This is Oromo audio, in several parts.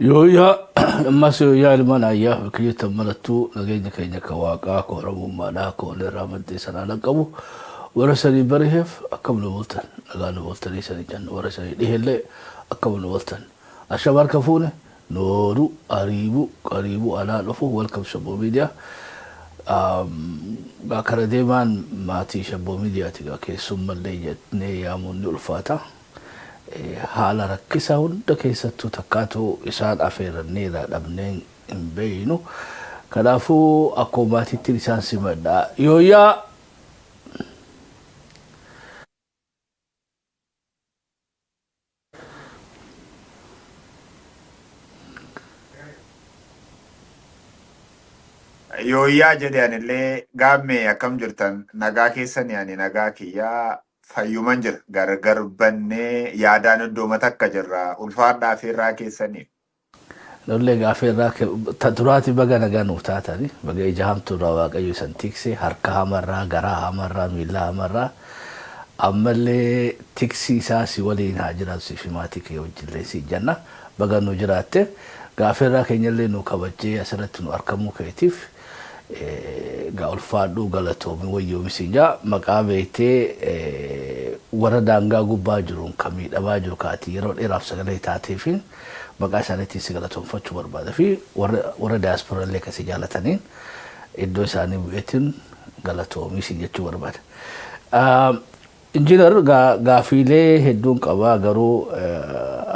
Yooyyaa ammas yooyyaa ilmaan ayyaa bakka jirtan marattuu nageenya keenya ka waaqaa ka oromummaadhaa ka walirraa maddee sanaa dhaqqabu warra sanii bariheef akkam nu bultan nagaa nu bultanii sanii jenna warra sanii dhihellee akkam nu bultan ashama harka fuune nooru ariibu qariibu anaa dhufu welcome Shabboo Media. Gaa kara deemaan maatii Shabboo Miidiyaati gaa keessummallee jennee yaamuun ni ulfaata. Haala rakkisaa hunda keessattuu takkaatu isaan afeeranneera dhabnee hin beeynu. Kanaafuu akkuma maatiittiin isaan simadha. Yooyyaa! Yooyyaa jedhe anillee gaammee akkam jirtan nagaa keessani ani nagaa kiyyaa fayyuman jira gargar bannee yaadaan iddooma takka jirra ulfaadhaa feerraa keessanii. Nullee gaaffii irraa ta duraati baga nagaa nuuf taatani baga ija hamtuu irraa waaqayyo isan tikse harka hamarraa garaa hamarraa miilla hamarraa ammallee tiksii isaa si waliin haa jiraatu si fi maatii kee wajjillee si jenna baga nu jiraatte gaaffii irraa keenyallee nu kabajjee asirratti nu arkamuu keetiif Egaa ulfaadhu galatoomi wayyoomi siin jaa maqaa beektee warra daangaa gubbaa jiruun ka miidhamaa jiru ka ati yeroo dheeraaf sagalee taateefiin maqaa isaaniitiin si galatoomfachuu barbaada fi warra warra diaspora illee ka si jaalataniin iddoo isaanii bu'eetiin galatoomii siin jechuu barbaada. Injiinar gaafiilee hedduun qaba garuu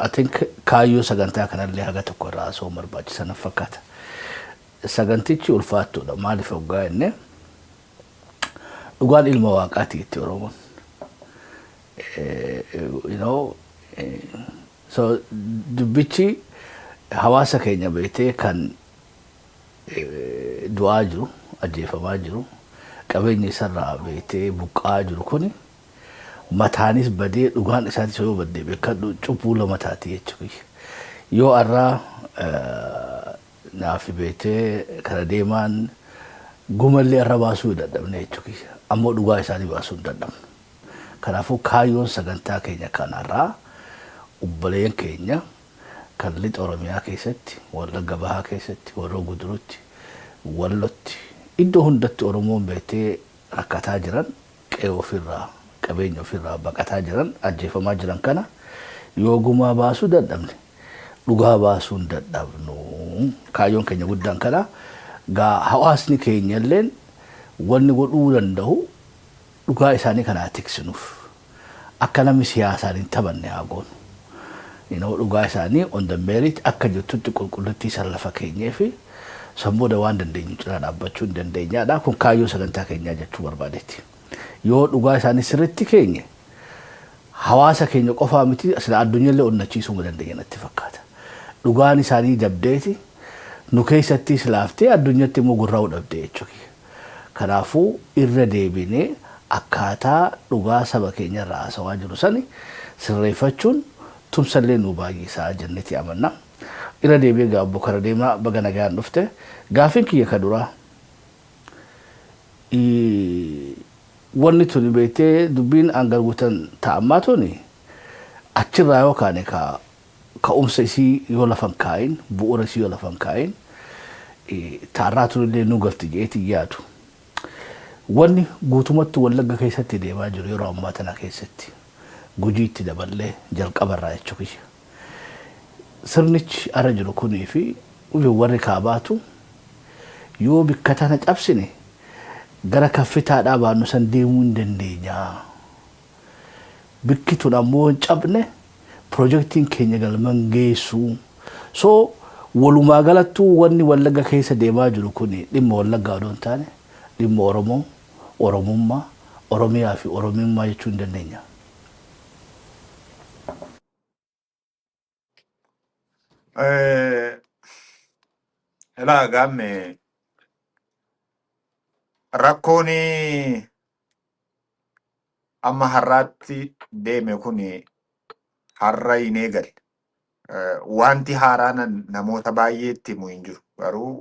I think kaayyoo sagantaa kanallee haga tokko irraa haasa'uun barbaachisaa natti fakkaata. Sagantichi ulfaattuudha. Maaliif hoggaa jenne dhugaan ilma waaqaati jetti Oromoon. You know, so dubbichi hawaasa keenya beektee kan du'aa jiru, ajjeefamaa jiru, qabeenya isarraa beektee buqqa'aa jiru kuni mataanis badee dhugaan isaatis yoo badde beekadhu cubbuu lama taati jechuudha. Yoo arraa Naafi beektee kara deemaan gumallee arra baasuu hin dadhabne jechuu kiyya. Ammoo dhugaa isaanii baasuu hin dadhabnu. Kanaafuu kaayyoon sagantaa keenya kan har'aa obboleeyyan keenya kan lixa Oromiyaa keessatti, Wallagga Bahaa keessatti, Horroo Gudurutti, Wallotti, iddoo hundatti Oromoon beektee rakkataa jiran, qe'ee ofiirraa, qabeenya ofiirraa baqataa jiran, ajjeefamaa jiran kana yoo gumaa baasuu dadhabne dhugaa baasuu hin dadhabnu. Kaayyoon keenya guddaan kana. Gaa hawaasni keenya illeen wanni godhuu danda'u dhugaa isaanii kana haa tiksinuuf. Akka namni siyaasaan hin taphanne haa goonu. You know, dhugaa isaanii on the merit akka jirtutti qulqullittii san lafa keenyee fi san booda waan dandeenyu cinaa dhaabbachuu hin dandeenyaadha. Kun kaayyoo sagantaa keenyaa jechuu barbaadeeti. Yoo dhugaa isaanii sirriitti keenye hawaasa keenya qofaa miti sila addunyallee onnachiisuu dandeenya natti fakkaata. Dhugaan isaanii dabdeeti nu keessattis laaftee addunyatti immoo gurraa'uu dhabdee jechuudha. Kanaafuu irra deebinee akkaataa dhugaa saba keenya irraa haasawaa jiru sani sirreeffachuun tumsallee nuu baay'isaa jenneti amanna. Irra deebi'ee gaa obbo Karadeemaa baga nagaan dhufte. Gaaffiin kiyya ka duraa Wanni tuni beektee dubbiin Angar Guutan ta ammaa tuni achirraa yoo kaane ka ka'umsa isii yoo lafa hin kaa'in bu'uura isii yoo lafa hin kaa'in ta arraa tunillee nu galti je'eeti hin yaadu. Wanni guutumatti Wallagga keessatti deemaa jiru yeroo ammaa tana keessatti Gujiitti daballee jalqabarraa jechuu kiyya. Sirnichi arra jiru kunii fi warri kaabaatu yoo bikka tana cabsine gara kaffitaadhaa baannu san deemuu hin dandeenya. Bikki tun ammoo hin cabne pirojektiin keenya galma hin geessu. So walumaa galattuu wanni Wallagga keessa deemaa jiru kun dhimma Wallaggaa odoo hin taane dhimma Oromoo, Oromummaa, Oromiyaa fi Oromummaa jechuu hin dandeenya. Ilaa gaamme rakkoon amma har'aatti deeme kun har'a hin eegalle. Wanti haaraan namoota baay'eetti himu hin jiru. Garuu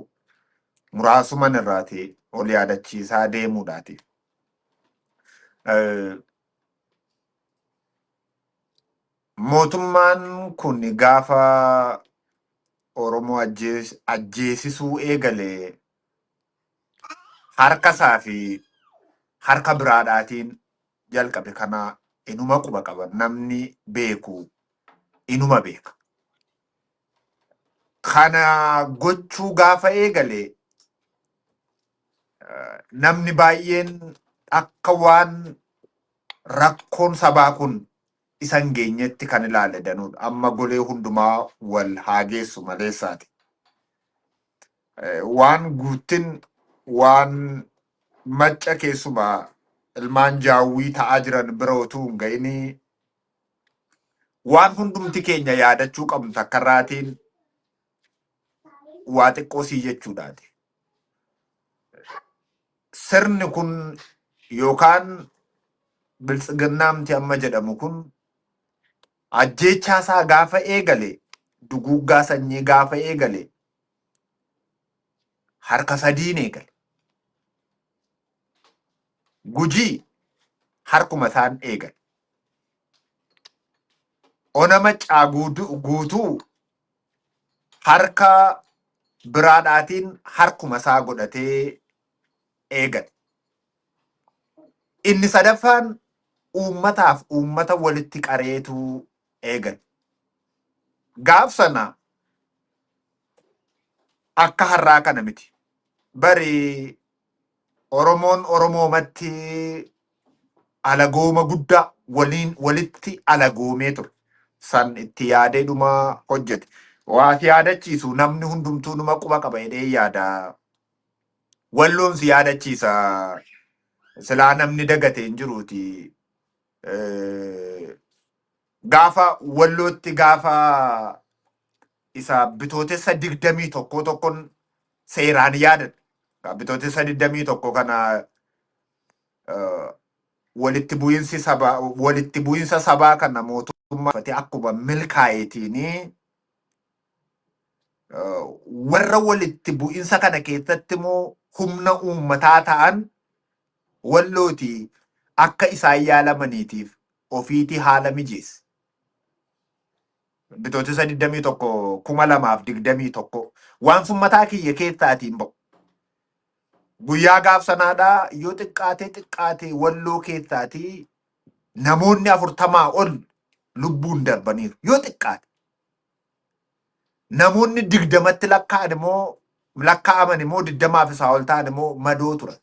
muraasuman irraati ol yaadachiisaa deemuudhaati. Mootummaan kun gaafa Oromoo ajjeesisuu eegale harka isaa fi harka biraadhaatiin jalqabe. Kana inuma quba qaba, namni beeku inuma beeka. Kana gochuu gaafa eegale namni baay'een akka waan rakkoon sabaa kun isa hin geenyetti kan ilaale danuudha. Amma golee hundumaa wal haa geessu maleessaati. Waan guuttin waan macca keessumaa ilmaan Jaawwii ta'aa jiran bira utuu hin ga'inii waan hundumti keenya yaadachuu qabnu takkarraatiin waa xiqqoo sii jechuudhaati. Sirni kun yookaan biltsiginnaamti amma jedhamu kun ajjeechaa isaa gaafa eegale, duguuggaa sanyii gaafa eegale, harka sadiin eegale. Gujii harkuma isaan eegale. Ona Maccaa guutuu harka biraadhaatiin harkuma isaa godhatee eegale. Inni sadaffaan uummataaf uummata walitti qareetu eegale. Gaaf sana akka har'aa kana miti. Bari Oromoon Oromoomatti alagooma guddaa waliin walitti alagoomee ture. San itti yaadee dhuma hojjete. Waa si yaadachiisu, namni hundumtuu numa quba qaba jedhee yaada. Walloon si yaadachiisa. Silaa namni dagate hin jiruuti. Gaafa Wallootti gaafa isa Bitootessa 21 tokkon seeraan yaadadha. Bitootessa 21 kana walitti bu'iinsi sabaa, walitti bu'iinsa sabaa kana mootummaa akkuma milkaa'eetiin warra walitti bu'iinsa kana keessatti immoo humna uummataa ta'an Wallooti akka isaan yaalamaniitiif ofiitii haala mijeesse. Bitootessa 21 2021 waan sun mataa kiyya keessaatiin ba'u. Guyyaa gaaf sanaadhaa yoo xiqqaatee xiqqaatee Walloo keessaatii namoonni 40 ol lubbuun darbaniiru. Yoo xiqqaate. Namoonni 20tti lakkaa'an immoo lakkaa'aman immoo 20f isaa ol ta'an immoo madoo turan.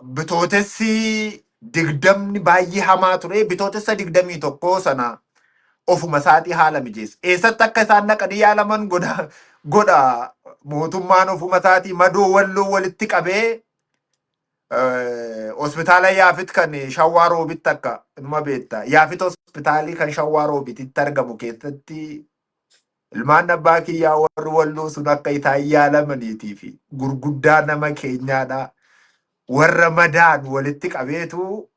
Bitootessi 20 baay'ee hamaa ture. Bitootessa 21 sana ofuma isaatii haala mijeesse. Eessatti akka isaan dhaqanii yaalaman godha godha mootummaan ofuma isaatii madoo Walloo walitti qabee hospitaala Yaafit kan Shawwaa Roobitti akka inuma beekta. Yaafit hospitaalii kan Shawwaa Roobititti argamu keessatti ilmaan abbaa kiyyaa warri Walloo sun akka isaan yaalamaniitii fi gurguddaa nama keenyaadha. Warra madaan walitti qabeetu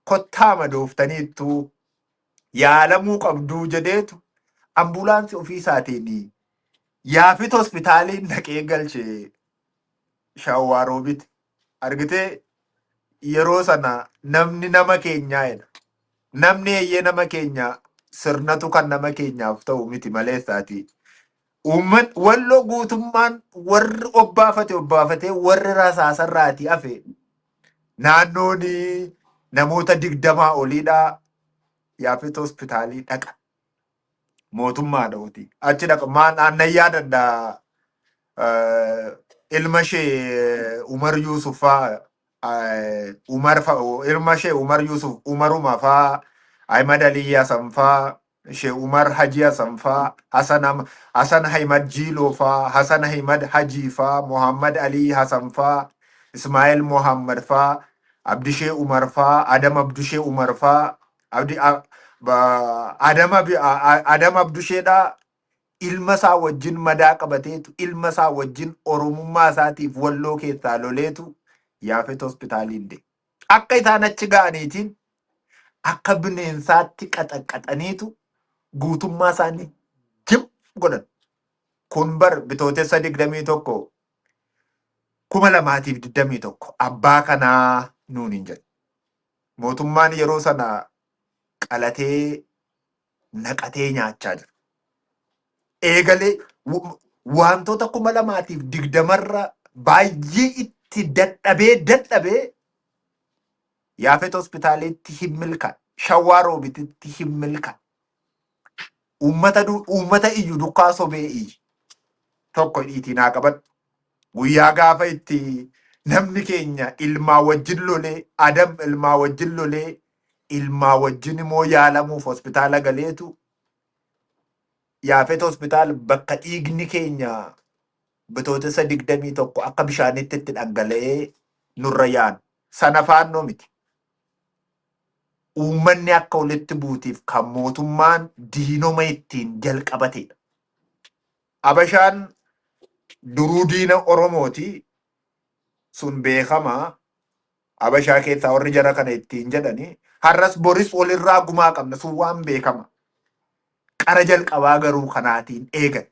kottaa madooftaniittu yaalamuu qabduu jedheetu ambulaansii ofii isaatiin Yaafit hospitaaliin dhaqee galche Shawwaa Roobit. Argitee, yeroo sana namni nama keenyaa jedha. Namni eeyyee nama keenya, sirnatu kan nama keenyaaf ta'u miti maleessaati. Uummat Walloo guutummaan warri obbaafate obbaafatee, warri rasaasarraatii hafe naannoon namoota 20 oliidha Yaafet hospitaalii dhaqa. Mootummaadha oti. Achi dhaqa maan aannan yaadadha, ilma ishee Umar Yusuf faa, Umar ilma ishee Umar Yusuf Umaruma faa, Ahmad Ali Hasan faa, ishee Umar Haji Hasan faa, Hasan Hasan Ahmad Jiloo faa, Hasan Ahmad Haji faa, Muhammad Ali Hasan faa, Ismail Muhammad faa, Abdishee Umar faa, Adam Abdushee Umar faa, Abdi Adam Adam Abdusheedha ilma isaa wajjin madaa qabateetu, ilma isaa wajjin oromummaa isaatiif Walloo keessaa loleetu Yaafet hospitaaliin deeme. Akka isaan achi ga'aniitiin akka bineensaatti qaxaqqaxaniitu guutummaa isaanii jim godhan. Kun bar Bitootessa 21 2021 abbaa kanaa nuun hin jedhu. Mootummaan yeroo sana qalatee naqatee nyaachaa jira. Eegalee wantoota 2020rra baay'ee itti dadhabee dadhabee Yaafet hospitaalitti hin milkaa'e. Shawwaa Roobititti hin milkaa'e. Uummata iyyu dukkaa sobee iyyi. Tokko dhiitii naa qabadhu. Guyyaa gaafa itti namni keenya ilmaa wajjin lolee, Adam ilmaa wajjin lolee, ilmaa wajjin immoo yaalamuuf hospitaala galeetu Yaafet hospitaal bakka dhiigni keenya Bitootessa 21 akka bishaanitti itti dhangala'ee nurra yaanu. Sana faannoo miti. Uummanni akka walitti buutiif kan mootummaan diinoma ittiin jalqabatedha. Abashaan duruu diina Oromooti sun beekamaa. Abashaa keessaa warri jara kana ittiin jedhani har'as boris walirraa gumaa qabna sun waan beekama. Qara jalqabaa garuu kanaatiin eegan.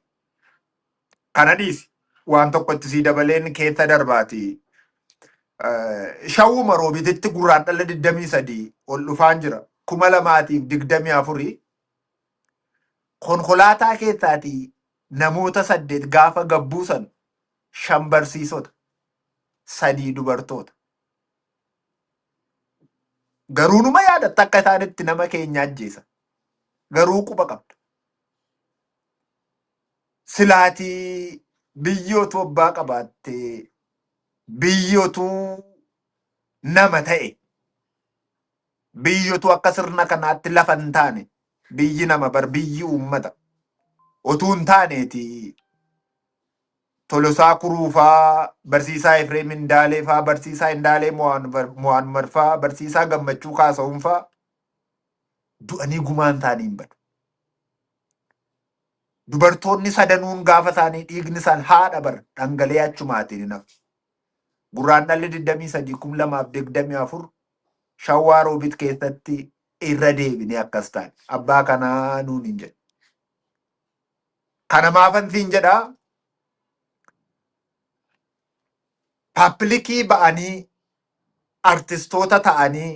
Kana dhiisi waan tokko itti sii dabaleen keessa darbaati. Shawwuma Roobititti Gurraandhala 23 ol dhufaan jira. 2024 konkolaataa keessaatii namoota saddeet gaafa gabbuusan shan barsiisota, sadii dubartoota. Garuu numa yaadatta akka isaan itti nama keenya ajjeesan. Garuu quba qabda. Silaatii biyyi otuu abbaa qabaatte, biyyi otuu nama ta'e, biyyi otuu akka sirna kanaatti lafa hin taane, biyyi nama bar biyyi uummata otuu hin taaneeti Tolosaa Kuruufaa, Barsiisaa Efreem Indaalee faa, Barsiisaa Indaalee Mo'aanmar faa, Barsiisaa Gammachuu Kaasa'uun faa du'anii gumaan isaanii hin badu. Dubartoonni sadanuun gaafa isaanii dhiigni isaan haadha bar dhangala'ee achumaatiin hin hafu. Gurraandhalli 23 2024 Shawwaa Roobit keessatti irra deebinee akkas taane. Abbaa kanaa nuun hin jedhu. Kana maafan siin jedhaa paappilikii ba'anii artistoota ta'anii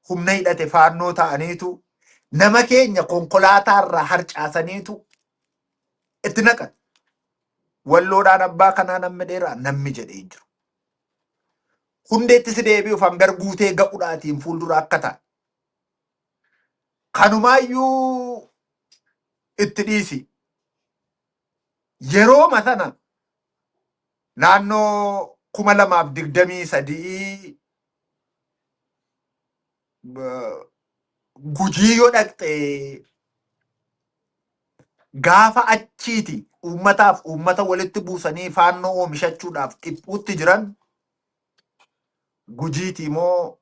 humna hidhate faannoo ta'aniitu nama keenya konkolaataa irraa harcaasaniitu itti naqan. Walloodhaan abbaa kanaa namni dheeraa namni jedhee hin jiru. Hundeetti si deebi'uuf hangar guutee ga'uudhaatiin fuuldura akka ta'a. Kanumaayyuu itti dhiisi. Yerooma sana naannoo 2023 Gujii yoo dhaqxe gaafa achiiti uummataaf uummata walitti buusanii faannoo oomishachuudhaaf dhiphuutti jiran Gujiiti immoo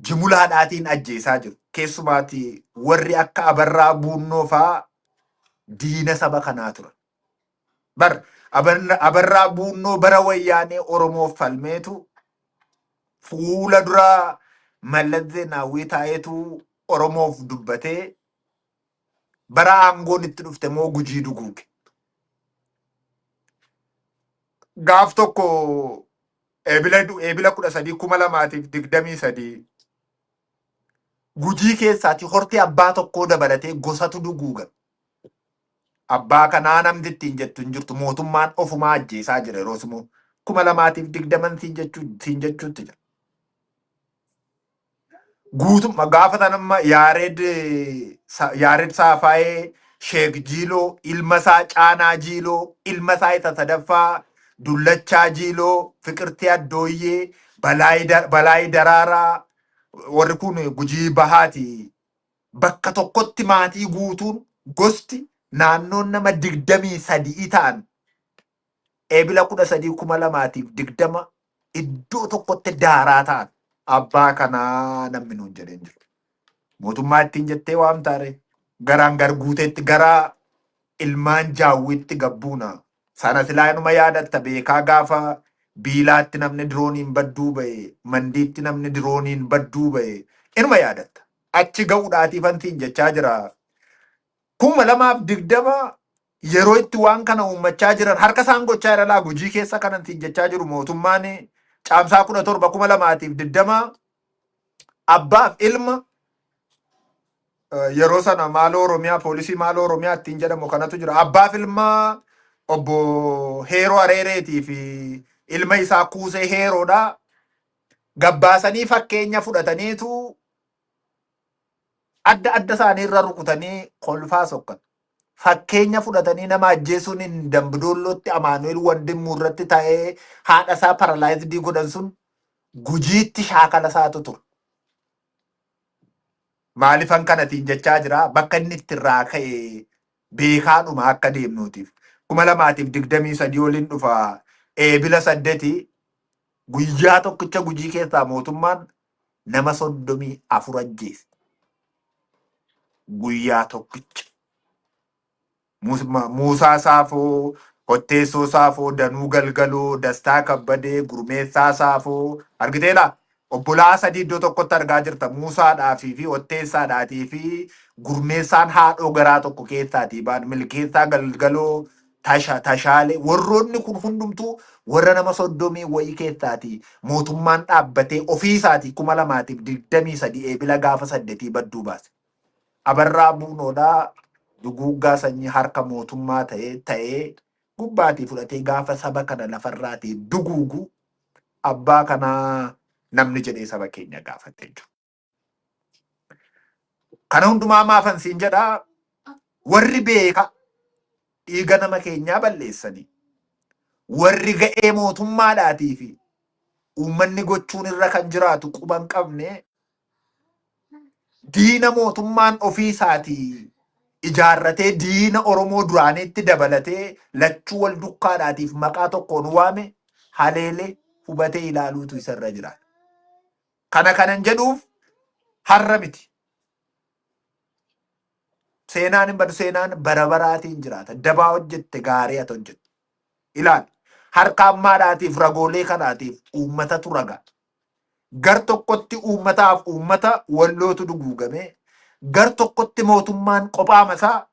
jimulaadhaatiin ajjeesaa jiru. Keessumaati warri akka Abarraa Buunnoo faa diina saba kanaa turan. Bar Abarraa Buunnoo bara Wayyaanee Oromoof falmeetu fuula dura Mallas Zeenaawwii taa'eetu Oromoof dubbatee bara aangoon itti dhufte immoo Gujii duguuge. Gaaf tokko Eebila 13, 2023 Gujii keessaati hortee abbaa tokkoo dabalatee gosatu duguugan. Abbaa kanaa namni ittiin jettu hin jirtu mootummaan ofumaa ajjeesaa jira yeroo immoo 2020 siin jechuutti jira. Guutummaa gaafa sana amma Yaared Saafaayee, Sheek Jiiloo, ilma isaa Caanaa Jiiloo, ilma isaa isa sadaffaa Dullachaa Jiiloo, Fiqirtee Addooyyee, Balaayii Daraaraa, warri kun Gujii Bahaati. Bakka tokkotti maatii guutuun gosti naannoon nama 23 ta'an Eebila 13, 2020 iddoo tokkotti daaraa ta'an abbaa kanaa namni nuun jedhee hin jiru. Mootummaa ittiin jettee waamtaare garaan garguuteetti gara ilmaan jaawwiitti gabbuuna. Sana silaa inuma yaadatta beekaa gaafa Biilaatti namni dirooniin badduu ba'e, Mandiitti namni dirooniin badduu ba'e inuma yaadatta. Achi ga'uudhaatiif antiin jechaa jira. 2020 yeroo itti waan kana uummachaa jiran harka isaan gochaa jira laa Gujii keessa kanan siin jechaa jiru mootummaan Caamsaa 17, 2020 abbaaf ilma Yeroo sana maaloo Oromiyaa, poolisii maaloo Oromiyaa ittiin jedhamu kanatu jira. Abbaaf ilma obbo Heeroo Areereetii fi ilma isaa Kuusee Heeroodha. Gabbaasanii fakkeenya fudhataniitu adda adda isaanii irra rukutanii kolfaa sokkan. Fakkeenya fudhatanii nama ajjeesuun hin Dambidoollootti Amaanu'el Wandimmuu irratti ta'ee haadha isaa paralyzed godhan sun Gujiitti shaakala isaatu ture. Maalifan kanatiin jechaa jira? Bakka inni itti irraa ka'e beekaadhuma akka deemnuutiif. 2023 oliin dhufa, Eebila 8, guyyaa tokkicha Gujii keessaa mootummaan nama 34 ajjeese. Guyyaa tokkicha. Muusaa Saafoo, Hotteessoo Saafoo, Danuu Galgaloo, Dastaa Kabbadee, Gurmeessaa Saafoo. Argiteedha? Obbolaa sadii iddoo tokkotti argaa jirta. Muusaadhaafii fi Hotteessaadhaatii fi Gurmeessaan haadhoo garaa tokko keessaatii ba'an. Milkeessaa Galgaloo, Tashaalee. Warroonni kun hundumtuu warra nama soddomii wayii keessaatii mootummaan dhaabbatee ofii isaatii 2023 Eebila gaafa 8 badduu baase. Abarraa Buunoodhaa duguuggaa sanyii harka mootummaa ta'ee ta'ee gubbaatii fudhatee gaafa saba kana lafarraatii duguugu abbaa kanaa namni jedhee saba keenya gaafatee jiru. Kana hundumaa maafan siin jedhaa, warri beeka dhiiga nama keenyaa balleessanii, warri ga'ee mootummaadhaatii fi uummanni gochuun irra kan jiraatu quba hin qabne, diina mootummaan ofii isaatii ijaarratee, diina Oromoo duraaniitti dabalatee lachuu wal dukkaadhaatiif maqaa tokkoon waame haleelee hubatee ilaaluutu isarra jira. Kana kanan jedhuuf har'a miti. Seenaan hin badu, seenaan bara baraatiin jiraata. Dabaa hojjette, gaarii ati hojjette. Ilaali. Harka ammaadhaatiif ragoolee kanaatiif uummatatu raga. Gar tokkotti uummataaf uummata Wallootu duguugame, gar tokkotti mootummaan qophaa masaa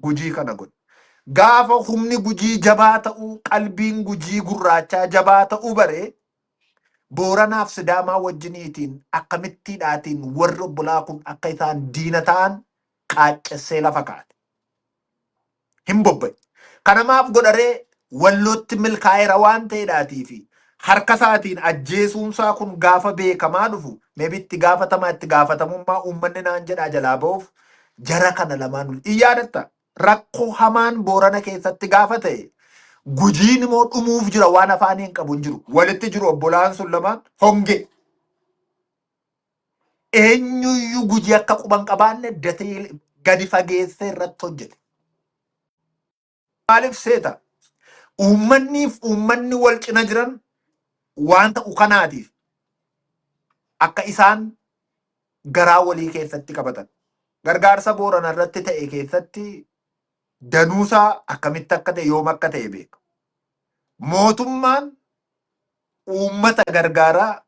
Gujii kana godhe. Gaafa humni Gujii jabaa ta'uu, qalbiin Gujii gurraachaa jabaa ta'uu bare, Booranaaf Sidaamaa wajjiniitiin akkamittiidhaatiin warri obbolaa kun akka isaan diina ta'an qaaccessee lafa kaa'ate. Hin bobba'e. Kana maaf godharee? Wallootti milkaa'eera waan ta'eedhaatii fi harka isaatiin ajjeesuunsaa kun gaafa beekamaa dhufu, maybe itti gaafatamaa itti gaafatamummaa uummanni naan jedhaa jalaa ba'uuf jara kana lamaan in yaadatta. Rakkoo hamaan Boorana keessatti gaafa ta'e, Gujiin immoo dhumuuf jira, waan afaanii hin qabu hin jiru. Walitti jiru obbolaan sun lamaan hongee. Eenyuyyuu Gujii akka quban hin qabaanne datee gadi fageessee irratti hojjete. Maaliif seeta? Uummanniif uummanni wal cina jiran waan ta'u kanaatiif akka isaan garaa walii keessatti qabatan. Gargaarsa Boorana irratti ta'e keessatti danuusaa akkamitti akka ta'e, yoom akka ta'e beeka. Mootummaan uummata gargaaraa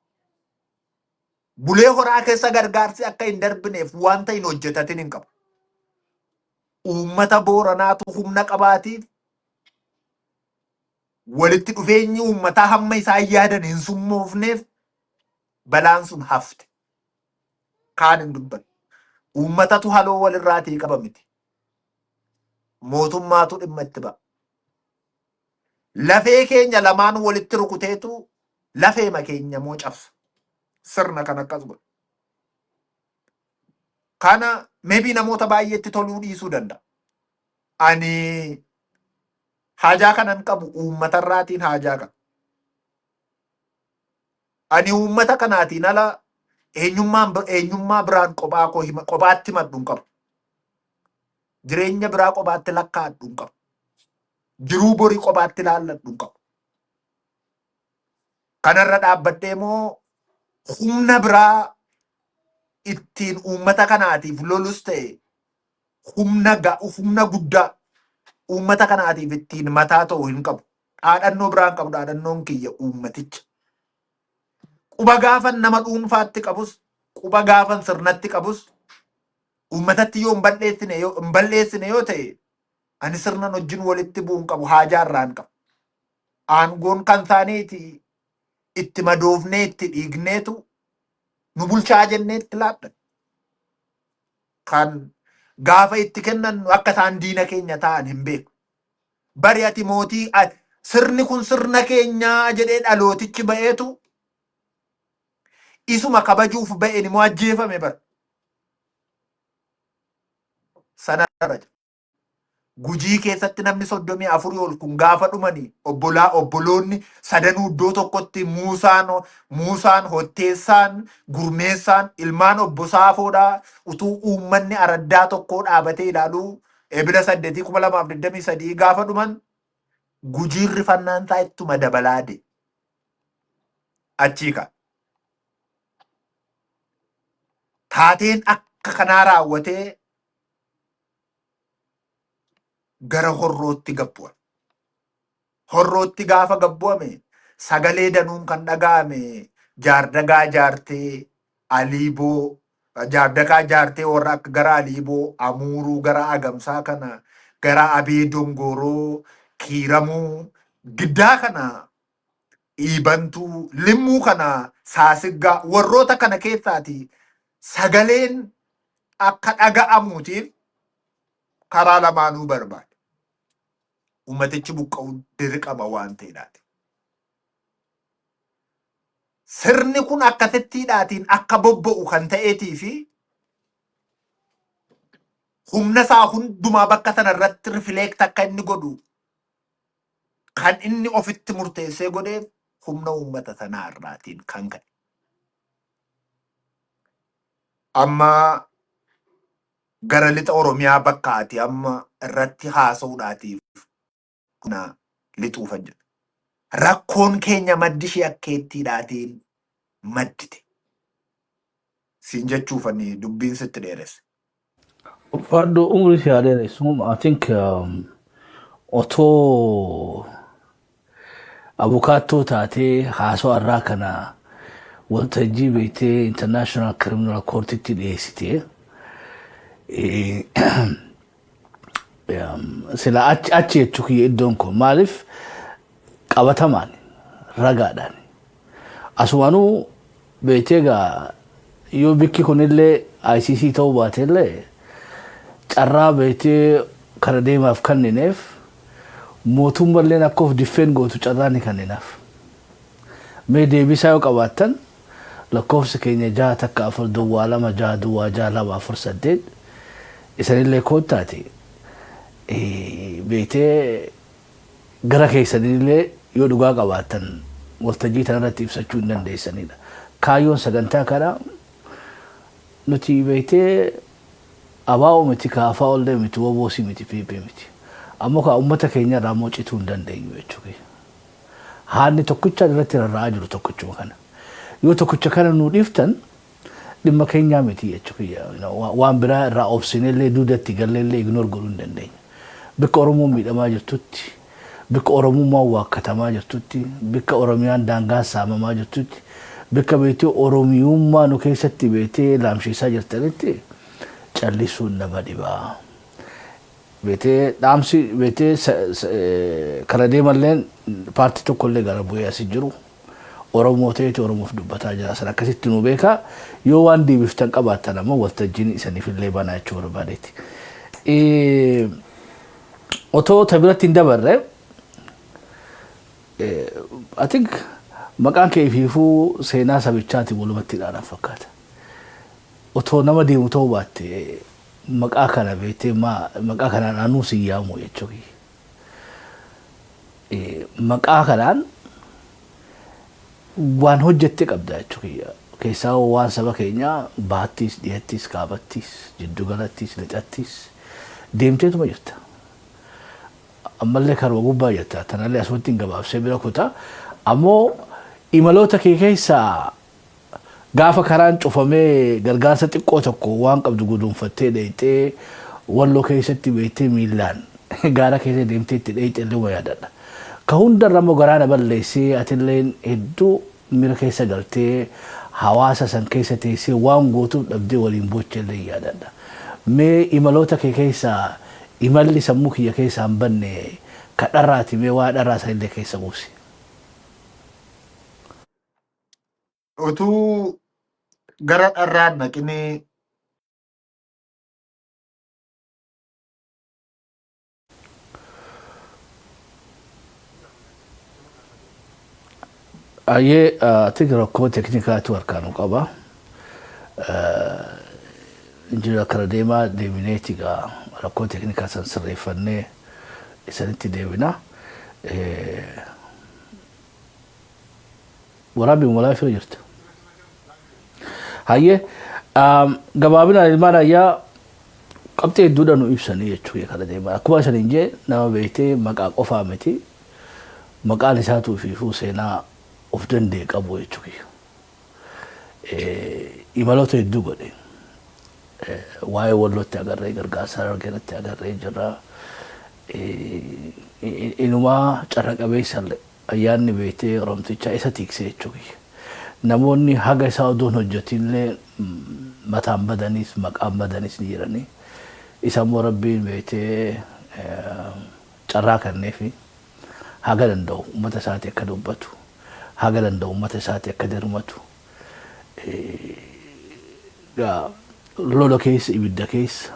Bulee Horaa keessa gargaarsi akka hin darbineef wanta hin hojjetatin hin qabu. Uummata Booranaatu humna qabaatiif walitti dhufeenyi uummataa hamma isaan yaadan hin summoofneef balaan sun hafte. Kaan hin dubbanne. Uummatatu haloo walirraatii qaba miti. Mootummaatu dhimma itti ba'a. Lafee keenya lamaan walitti rukuteetu lafeema keenya immoo cabsa. Sirna kan akkas godhu. Kana maybe namoota baay'eetti toluu dhiisuu danda'a. Ani haajaa kanan qabu uummatarraatiin haajaa qaba. Ani uummata kanaatiin ala eenyummaa biraan kophaa koo hima kophaatti himadhu hin qabu. Jireenya biraa kophaatti lakkaa'adhu hin qabu. Jiruu borii kophaatti ilaalladhu hin qabu. Kanarra dhaabbadhee immoo humna biraa ittiin uummata kanaatiif lolus ta'e, humna guddaa uummata kanaatiif ittiin mataa ta'u hin qabu. Dhaadhannoo biraa hin qabu, dhaadhannoon kiyya uummaticha. Quba gaafan nama dhuunfaatti qabus, quba gaafan sirnatti qabus, uummatatti yoo hin balleessine yoo ta'e, ani sirnan wajjin walitti bu'uu hin qabu, haajaa irraa hin qabu. Aangoon kan isaaniiti, itti madoofnee itti dhiigneetu nu bulchaa jennee itti laadhan. Kan gaafa itti kennan akka isaan diina keenya ta'an hin beeku. Bari ati mootii sirni kun sirna keenyaa jedhee dhalootichi ba'eetu isuma kabajuuf ba'een immoo ajjeefame bara. Sana irra jira. Gujii keessatti namni 34 ol kun gaafa dhumanii obbolaa obboloonni sadanuu iddoo tokkotti Muusaan Hotteessaan Gurmeessaan ilmaan obbo Saafoodhaa utuu uummanni araddaa tokkoo dhaabatee ilaaluu Ebila 8, 2023 gaafa dhuman Gujiin rifannaan isaa ittuma dabalaa de. Achii ka. Taateen akka kanaa raawwatee gara Horrootti gabbu'ame. Horrootti gaafa gabbu'ame sagalee danuun kan dhaga'ame Jaardagaa Jaartee, Aliiboo, Jaardagaa Jaartee warra akka gara Aliiboo, Amuuruu gara Agamsaa kana, gara Abee Dongoroo, Kiiramuu, Giddaa kana, Iibantuu, Limmuu kana, Saasiggaa, warroota kana keessaati sagaleen akka dhaga'amuutiif karaa lamaanuu barbaade. Uummatichi buqqa'uu dirqama waan ta'eedhaati. Sirni kun akkasittiidhaatiin akka bobba'u kan ta'eetii fi humna isaa hundumaa bakka sana irratti rifleekt akka inni godhu kan inni ofitti murteessee godheef humna uummata sanaa irraatiin kan ka'e. Amma gara lixa Oromiyaa bakka ati amma irratti haasa'uudhaatiif kuna lixuufan jedha. Rakkoon keenya maddi ishee akkeettiidhaatiin maddite. Siin jechuufani dubbiin sitti dheeresse. Ulfaadhu, umrii si haa dheeressu. I think otoo abukaattoo taatee haasoo irraa kana waltajjii beektee International Criminal Courtitti dhiyeessitee sila achi jechuu kiyya. Iddoon kun maaliif qabatamaan ragaadhaan asumaanuu beektee egaa yoo bikki kunillee ICC ta'uu baatellee carraa beektee kana deemaaf kennineef mootummalleen akka of defend gootu carraa ni kenninaaf. Mee deebisaa yoo qabaattan lakkoofsi keenya 614 026 0248. Isanillee koottaati beektee gara keessanillee yoo dhugaa qabaattan waltajjii tanarratti ibsachuu hin dandeessanidha. Kaayyoon sagantaa kanaa nuti beektee ABO miti, kaafaa ollee miti, woboosii miti, PP miti. Ammoo kaa uummata keenya irraa immoo cituu hin dandeenyu jechuudha. Haalli tokkichaan irratti rarra'aa jiru tokkichuma kana. Yoo tokkicha kana nuu dhiiftan dhimma keenyaa miti jechuudha. Waan biraa irraa obsineellee duudatti galleellee ignore godhuu hin dandeenya. Bikka Oromoon miidhamaa jirtutti, bikka Oromummaan waakkatamaa jirtutti, bikka Oromiyaan daangaan saamamaa jirtutti, bikka beektee Oromiyummaa nu keessatti beektee laamsheessaa jirtanitti callisuun nama dhibaa. Beektee dhaamsi beektee kana deemalleen paartii tokkollee gara bu'ee asi jiru. Oromoo ta'eeti Oromoof dubbataa jira. San akkasitti nu beekaa. Yoo waan deebiftan qabaattan ammoo waltajjiin isaniifillee banaa jechuu barbaadeeti. Otoo ta biratti hin dabarre, I think maqaan kee ifiifuu seenaa sabichaatiin walumatti ilaalan fakkaata. Otoo nama deemu ta'uu baatte maqaa kana beektee maqaa kanaan anuu si yaamu jechuudha. Maqaa kanaan waan hojjette qabda jechuudha. Keessaa waan saba keenyaa baattis, dhihattis, kaabattis, jiddugalattis, lixattis deemteetuma jirta. Ammallee karuma gubbaa jirta. Tanallee asumatti hin gabaabsee bira kutaa. Ammoo imaloota kee keessaa gaafa karaan cufamee gargaarsa xiqqoo tokko waan qabdu guduunfattee dheeyxee Walloo keessatti beektee miillaan gaara keessa deemtee itti dheeyxe illee uma yaadadha. Ka hundarra immoo garaana balleessee atilleen hedduu miira keessa galtee hawaasa san keessa teessee waan gootuuf dhabdee waliin booche illee yaadadha. Mee imaloota kee keessaa imalli sammuu kiyya keessaa hin banne ka dharraati, mee waa dharraa sanillee keessa buusi. Utuu gara dharraan naqinee Ayyee, ati rakkoo teknikaatu harkaanu qaba. Injinar kara deemaa deebineeti gaa rakkoo teknikaa san sirreeffannee isanitti deebina. Waraabbii malaa fira jirta. Hayyee, gabaabinaan ilmaan ayyaa qabxee hedduudha nu ibsanii jechuudha kara deemaa. Akkuma isaniin jee, nama beektee maqaa qofaa miti, maqaan isaatuu fi seenaa of danda'e qabu jechuudha. Imaloota hedduu godhe. Waa'ee Wallootti agarree, gargaarsa Harargeetti agarree jirra. Inumaa carra qabeessa illee ayyaanni beektee Oromtichaa isa tiksee jechuudha. Namoonni haga isaa odoo hin hojjetinillee mataan badanis maqaan badanis ni jirani. Isa immoo Rabbiin beektee carraa kenneefi haga danda'u uummata isaatii akka dubbatu, haga danda'u uummata isaatii akka dirmatu. Lola keessa, ibidda keessa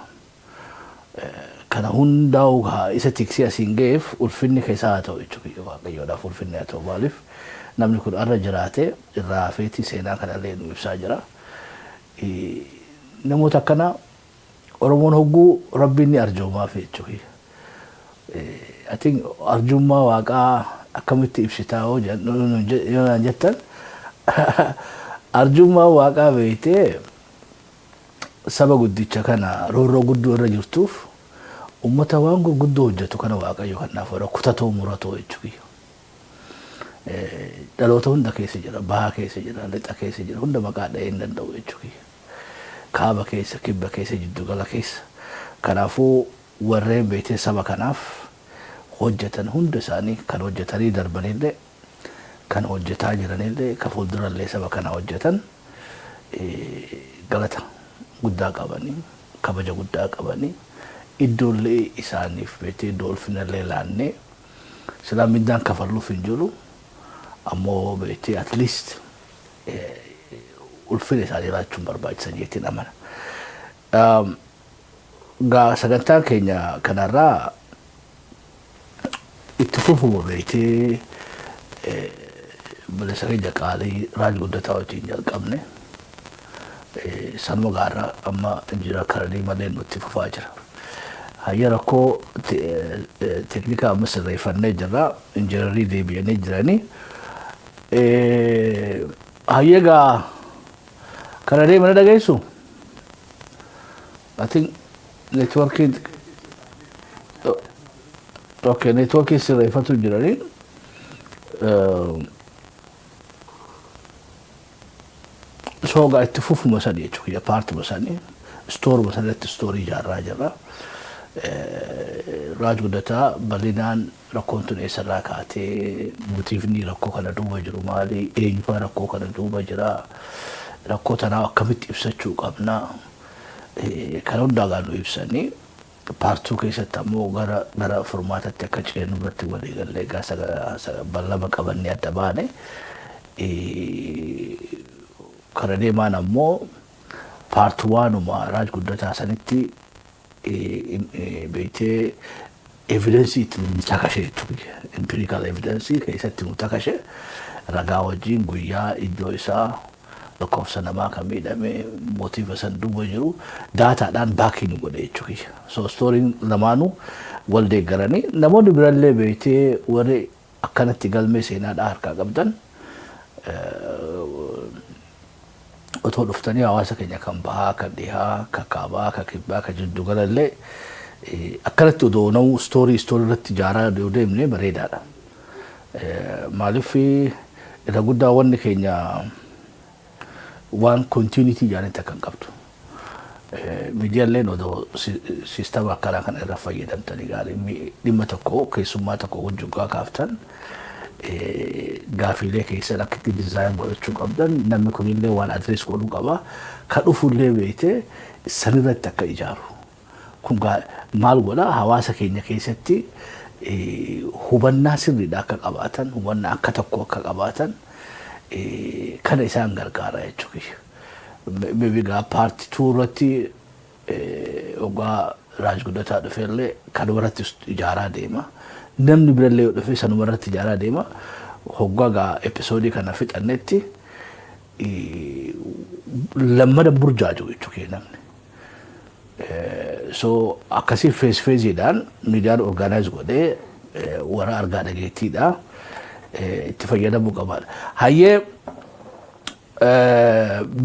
kana hundaa'u isa tiksee asiin ga'eef ulfinni keessaa haa ta'u jechuudha. Waaqayyoodhaaf ulfinni haa ta'u. Maaliif, namni kun arra jiraate irraa hafeeti seenaa kanallee nu ibsaa jira. Namoota akkanaa Oromoon hogguu Rabbiin ni arjoomaaf jechuudha. I think arjummaa Waaqaa akkamitti ibsitaa yoo naan jettan, arjummaa Waaqaa beektee saba guddicha kana roorroo guddoo irra jirtuuf ummata waan gurguddoo hojjetu kana Waaqayyo kanaaf godha, kutatoo muratoo jechuudha. Dhaloota hunda keessa jira, baha keessa jira, lixa keessa jira, hunda maqaa dha'ee hin danda'u jechuudha. Kaaba keessa, kibba keessa, jiddugala keessa. Kanaafuu warreen beektee saba kanaaf hojjetan hunda isaanii, kan hojjetanii darbanillee, kan hojjetaa jiranillee, kan fuuldurallee saba kana hojjetan, galata guddaa qabanii, kabaja guddaa qabanii, iddoollee isaaniif beektee iddoo ulfinallee laannee, silaa mindaan kafalluuf hin jiru, ammoo beektee at least ulfina isaanii laachuun barbaachisa jeettiin amana. Gaa sagantaan keenya kanarraa itti fufuma beektee bilisa keenya qaalii Raaj Guddataa wajjin jalqabne, sanuma gaarraa amma injinar Karanii malee nutti fufaa jira. Hayya, rakkoo teknikaa amma sirreeffannee jirra. Injinarii deebi'anii jiranii. Hayyee, gaa kana deemana dhageessu? I think networkiin, okay, networkiin sirreeffatu jiranii. So gaa itti fufuma sanii jechuudha, paartuma sanii istooruma sanatti istoorii ijaarraa jirra. Raaj Guddataa bal'inaan rakkoon tun eessarraa kaatee, motiivni rakkoo kana duuba jiru maali, eenyufaa rakkoo kana duuba jira, rakkoo tanaa akkamitti ibsachuu qabna, kan hundaa gaa nu ibsanii, part 2 keessatti ammoo gara furmaatatti akka ceenu irratti walii gallee gaa ballama qabannee adda baane. Kara deemaan ammoo part 1uma Raaj Guddataa sanitti beektee evidence itti nu takashe jechuudha. Empirical evidence keessatti nu takashe, ragaa wajjin, guyyaa, iddoo isaa, lakkoofsa namaa kan miidhame, motive san duuba jiru daataadhaan back nu godhe jechuudha. So stooriin lamaanuu wal deeggaranii, namoonni birallee beektee warri akkanatti galmee seenaadhaa harkaa qabdan otoo dhuftanii hawaasa keenya kan bahaa, kan dhihaa, kan kaabaa, kan kibbaa, kan jiddu galallee akkanatti odoo namuu istoorii irratti ijaaraa yoo deemne bareedaadha. Maaliif, irra guddaa wanni keenya waan continuity ijaanitti akka hin qabdu. Miidiyaaleen odoo siistama akkanaa kana irra fayyadamtanii gaarii. Dhimma tokko keessummaa tokko wajjin kaaftan, gaafiilee keessan akka itti design godhachuu qabdan, namni kunillee waan address godhuu qaba. Ka dhufullee beektee sanirratti akka ijaaru. Kun maal godha, hawaasa keenya keessatti hubannaa sirriidha akka qabaatan, hubannaa akka tokko akka qabaatan kana isaan gargaara jechuudha. Maybe gaa part 2 irratti waggaa Raaj Guddataa dhufellee kanuma irratti ijaaraa deema. Namni birallee yoo dhufe sanuma irratti ijaaraa deema. Hoggaa gaa episode kana fixannetti lammada burjaaju jechuu kee namni. So akkasii phase phaseiidhaan miidiyaan organize godhee warra argaa dhageettiidha itti fayyadamuu qabaadha. Hayyee,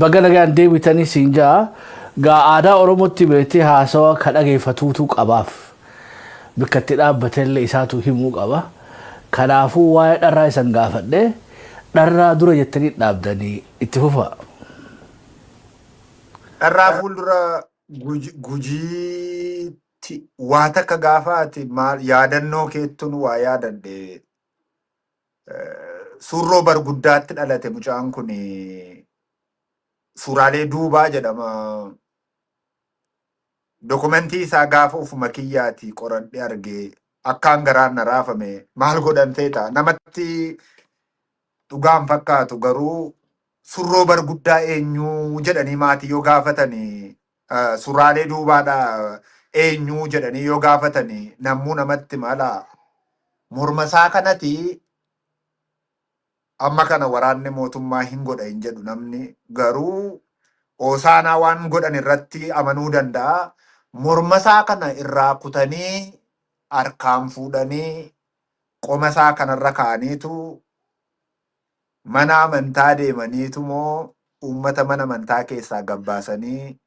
baga nagaan deebitanii siin jaa. Gaa aadaa Oromootti beektee haasawa ka dhageeffatuutu qabaaf bakka itti dhaabbatellee isaatu himuu qaba. Kanaafuu waa'ee dharraa isan gaafadhe, dharraa dura jettanii dhaabdanii itti fufaa. Dharraa fuuldura Gujiitti waa takka gaafa ati maal yaadannoo keettuun waa yaadadhe. Surroo Barguddaatti dhalate mucaan kun, Suuraalee Duubaa jedhama. Dokumentii isaa gaafa ufuma kiyyaati qoradhe arge, akkaan garaan na raafame. Maal godhan feeta, namatti dhugaan fakkaatu. Garuu Surroo Barguddaa eenyuu jedhanii maatii yoo gaafatanii, Suuraalee Duubaadha eenyuu jedhanii yoo gaafatanii, nammuu namatti mala morma isaa kanati amma kana waraanni mootummaa hin godha hin jedhu namni, garuu Oosaanaa waan godhan irratti amanuu danda'a. Morma isaa kana irraa kutanii, harkaan fuudhanii, qoma isaa kanarra kaa'aniitu, mana amantaa deemaniitu moo uummata mana amantaa keessaa gabbaasanii,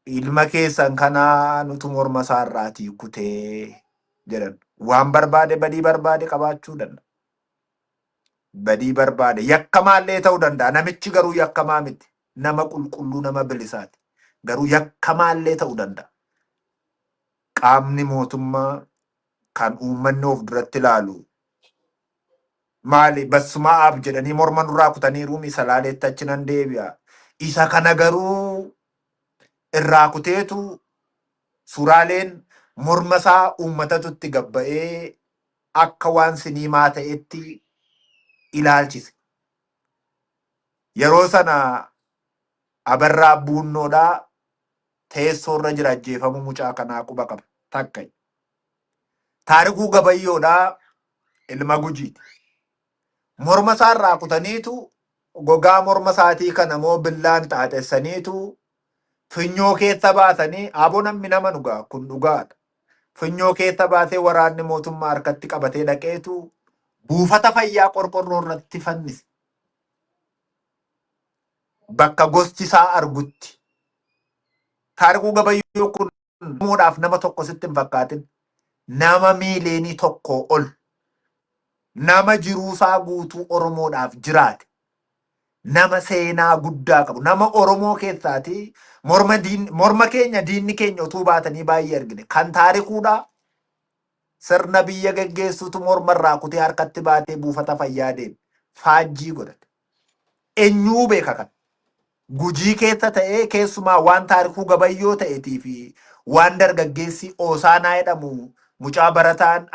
"Ilma keessan kanaa nutu morma isaa irraatii kutee" jedhan. Waan barbaade, badii barbaade qabaachuu danda'a. Badii barbaade, yakkamaallee ta'uu danda'a. Namichi garuu yakkamaa miti. Nama qulqulluu, nama bilisaati. Garuu yakkamaallee ta'uu danda'a. Qaamni mootummaa kan uummanni of duratti ilaalu maali? Bassumaa aab jedhanii morma nurraa kutaniiru, Salaaleetti achi nan deebi'a. Isa kana garuu irraa kuteetu Suuraaleen morma isaa uummatatu itti gabba'ee akka waan siniimaa ta'etti ilaalchise. Yeroo sana Abarraa Buunnoodhaa teessoo irra jira, ajjeefamuu mucaa kanaa quba qaba. Takka. Taarikuu Gabayyoodhaa ilma Gujiiti. Morma isaa irraa kutaniitu, gogaa morma isaatii kana immoo billaan xaaxessaniitu funyoo keessa baasanii, aboo namni nama dhugaa kun dhugaadha. Funyoo keessa baasee waraanni mootummaa harkatti qabatee dhaqeetu buufata fayyaa qorqorroo irratti fannise. Bakka gosti isaa argutti. Taarikuu Gabayyoo kun Oromoodhaaf nama tokko sitti hin fakkaatin. Nama miiliyoonii 1 ol. Nama jiruusaa guutuu Oromoodhaaf jiraate. Nama seenaa guddaa qabu. Nama Oromoo keessaati morma, diin, morma keenya diinni keenya utuu baatanii baay'ee argine. Kan Taarikuudha sirna biyya geggeessutu morma irraa kutee harkatti baatee buufata fayyaa deeme. Faajjii godhate. Eenyuu beeka kan? Gujii keessa ta'ee, keessumaa waan Taarikuu Gabayyoo ta'eetii fi waan dargaggeessi Oosaanaa jedhamu, mucaa barataan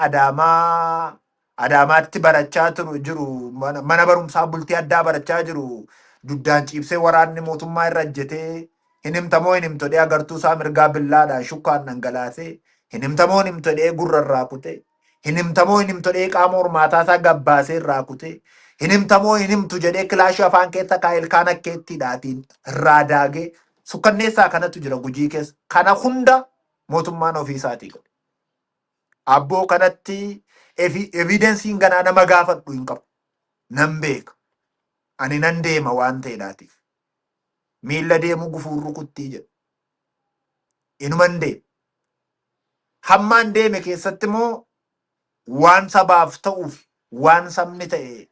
Adaamaatti barachaa turu jiru, mana barumsaa bultii addaa barachaa jiru, duddaan ciibsee waraanni mootummaa irra ejjetee, hin himtamoo hin himtu jedhee agartuu isaa mirgaa billaadhaan shukkaan dhangalaasee, hin himtamoo hin himtu jedhee gurra irraa kutee, hin himtamoo hin himtu jedhee qaama hormaataa isaa gabbaasee irraa kutee, hin himtamoo hin himtu jedhee kilaashii afaan keessa kaa'ee ilkaan akkeettiidhaatiin irraa daagee, sukkanneessaa kanatu jira Gujii keessa. Kana hunda mootummaan ofii isaatii godhe. Abboo, kanatti evidenceiin ganaa nama gaafadhu hin qabu. Nan beeka. Ani nan deema waan ta'eedhaatiif. Miilla deemuu gufuun rukuttii jedhu. Inuman deema. Hammaan deeme keessatti immoo waan sabaaf ta'uuf, waan sabni ta'e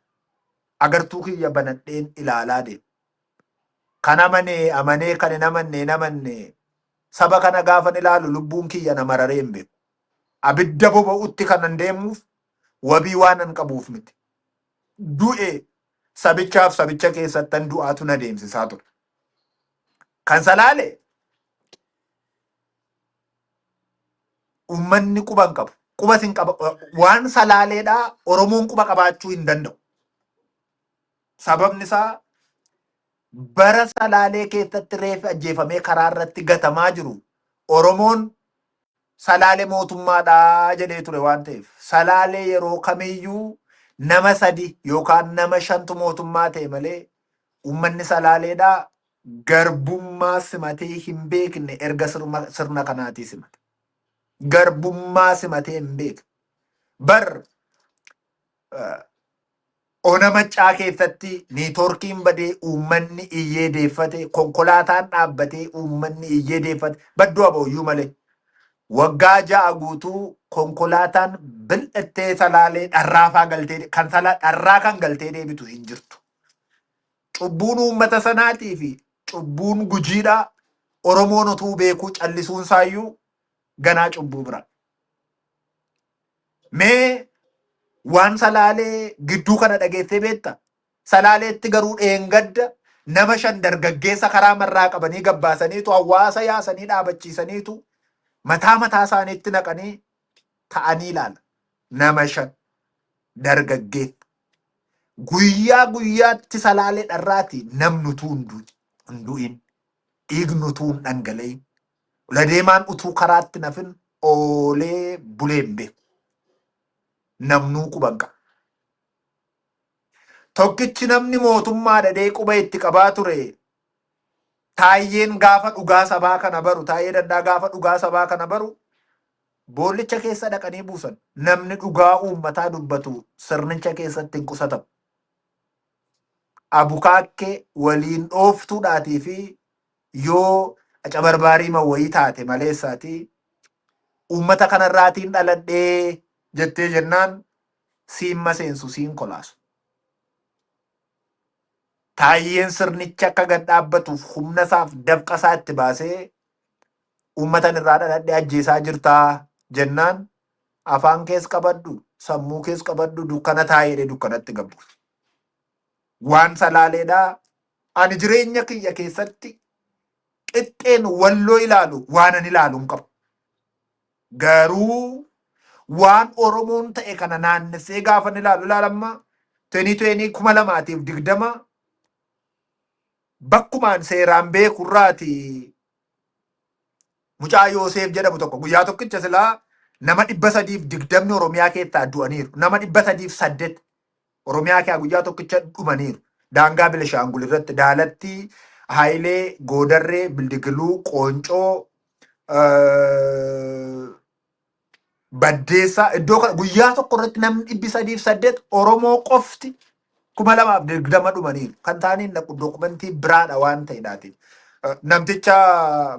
agartuu kiyya banadheen ilaalaa deema. Kan amanee amanee, kan hin amanne hin amanne. Saba kana gaafan ilaalu lubbuun kiyya na mararee hin beeku. Abidda boba'utti kanan deemuuf wabii waan an qabuuf miti. Du'e sabichaaf, sabicha keessattan du'aatu na deemsisaa ture. Kan Salaale uummanni quba hin qabu. Quba sin qaba waan Salaaleedhaa Oromoon quba qabaachuu hin danda'u. Sababni isaa bara Salaalee keessatti reeffi ajjeefamee karaa irratti gatamaa jiru Oromoon Salaalee mootummaadhaa jedhee ture waan ta'eef, Salaalee yeroo kamiyyuu Nama sadi yookaan nama shantu mootummaa ta'e malee uummanni Salaaleedhaa garbummaa simatee hin beekne erga sirna kanaatii simate. Garbummaa simatee hin beekne. Bar ona Maccaa keessatti niitoorkiin badee uummanni iyyee deeffate, konkolaataan dhaabbatee uummanni iyyee deeffate, badduu abooyyuu malee. Waggaa 6 guutuu konkolaataan bil'attee Salaalee dharraafaa galtee kan dharraa kan galtee deebitu hin jirtu. Cubbuun uummata sanaatii fi cubbuun Gujiidhaa Oromoon utuu beekuu callisuun isaayyuu ganaa cubbuu bira. Mee waan Salaalee gidduu kana dhageessee beekta? Salaaleetti garuu dheengadda nama 5 dargaggeessa karaa marraa qabanii gabbaasaniitu hawaasa yaasanii dhaabachiisaniitu mataa mataa isaaniitti naqanii ta'anii ilaala. Nama 5 dargaggeessa. Guyyaa guyyaatti Salaalee dharraati namni utuu hin du'in, dhiigni utuu hin dhangala'in, oladeemaan utuu karaatti nafin oolee bulee hin beeku. Namnuu quba hin qabu. Tokkichi namni mootummaa dhadhee quba itti qabaa ture Taayyeen gaafa dhugaa sabaa kana baru, Taayyee Dandaa gaafa dhugaa sabaa kana baru boollicha keessa dhaqanii buusan. Namni dhugaa uummataa dubbatu sirnicha keessatti hin qusatamu. Abukaakkee waliin dhooftuudhaatii fi yoo acabarbaarii wayii taate maleessaatii uummata kanarraatiin dhaladhee jettee jennaan siin maseensu, siin kolaasu. Taayyeen sirnicha akka gad dhaabbatuuf humna isaaf dafqa isaa itti baasee uummatan irraa dhaladhee ajjeesaa jirtaa jennaan afaan kees qabadhu, sammuu kees qabadhu, dukkana taa'ee dukkanatti gabbu. Waan Salaaleedhaa ani jireenya kiyya keessatti qixxeen Walloo ilaalu waan ani ilaalu hin qabu. Garuu waan Oromoon ta'e kana naannessee gaafa ilaalu ilaalamma 2020 2020 bakkumaan seeraan beekurraati mucaa Yooseef jedhamu tokko guyyaa tokkicha silaa nama 320 Oromiyaa keessaa du'aniiru. Nama 308 Oromiyaa keessaa guyyaa tokkicha dhumaniiru. Daangaa Bilishaangul irratti Daalatti, Hayilee, Goodarree, Bildigiluu, Qooncoo, Baddeessaa iddoo kana guyyaa tokko irratti namni 308 Oromoo qofti 2020 dhumaniiru. Kan ta'aniin dhaqu dookumentii biraadha waan ta'edhaati. Namticha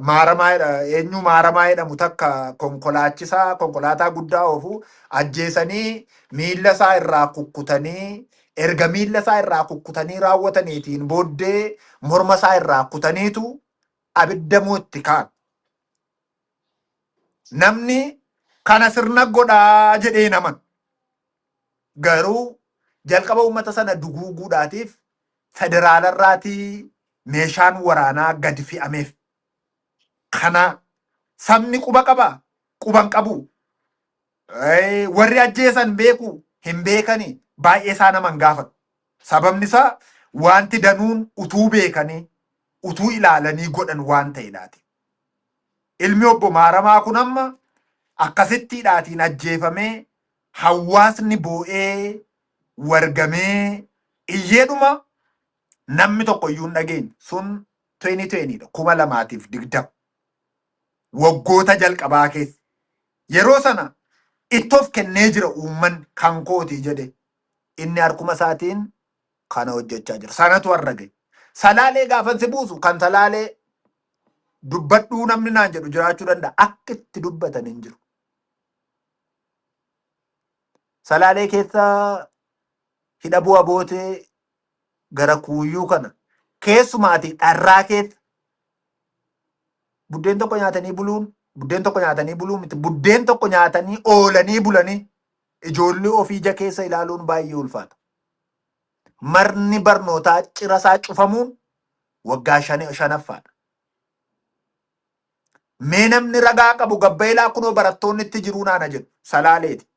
Maaramaa eenyu Maaramaa jedhamu takka konkolaachisaa konkolaataa guddaa oofu ajjeesanii miilla isaa irraa kukkutanii erga miilla isaa irraa kukkutanii raawwataniitiin booddee morma isaa irraa kutaniitu abidda moo itti ka'an. Namni kana sirna godhaa jedhee naman. Garuu jalqaba uummata sana duguuguudhaatiif federaalarraatii meeshaan waraanaa gadi fe'ameef. Kana sabni quba qabaa? Quba hin qabu. Warri ajjeesan beeku? Hin beekani. Baay'ee isaa nama hin gaafatu. Sababni isaa wanti danuun utuu beekanii, utuu ilaalanii godhan waan ta'edhaati. Ilmi obbo Maaramaa kun amma akkasittiidhaatiin ajjeefamee hawaasni boo'ee wargamee iyyeedhuma namni tokko iyyuu hin dhageenye. Sun 2020 dha, 2020. Waggoota jalqabaa keessa. Yeroo sana itti of kennee jira uummanni kan kooti jedhe inni harkuma isaatiin kana hojjechaa jira. Sanatu har'a gahe. Salaalee gaafan si buusu kan Salaalee dubbadhuu namni naan jedhu jiraachuu danda'a. Akka itti dubbatan hin jiru. Salaalee keessa hidha bu'a bootee gara Kuuyyuu kana keessumaati dharraa keessa buddeen tokko nyaatanii buluun buddeen tokko nyaatanii buluu miti, buddeen tokko nyaatanii oolanii bulanii ijoollee ofii ija keessa ilaaluun baay'ee ulfaata. Marni barnootaa cirasaa cufamuun waggaa shanaffaadha. Mee namni ragaa qabu gabbailaa kunoo barattoonni itti jiruu naana jedhu Salaaleeti.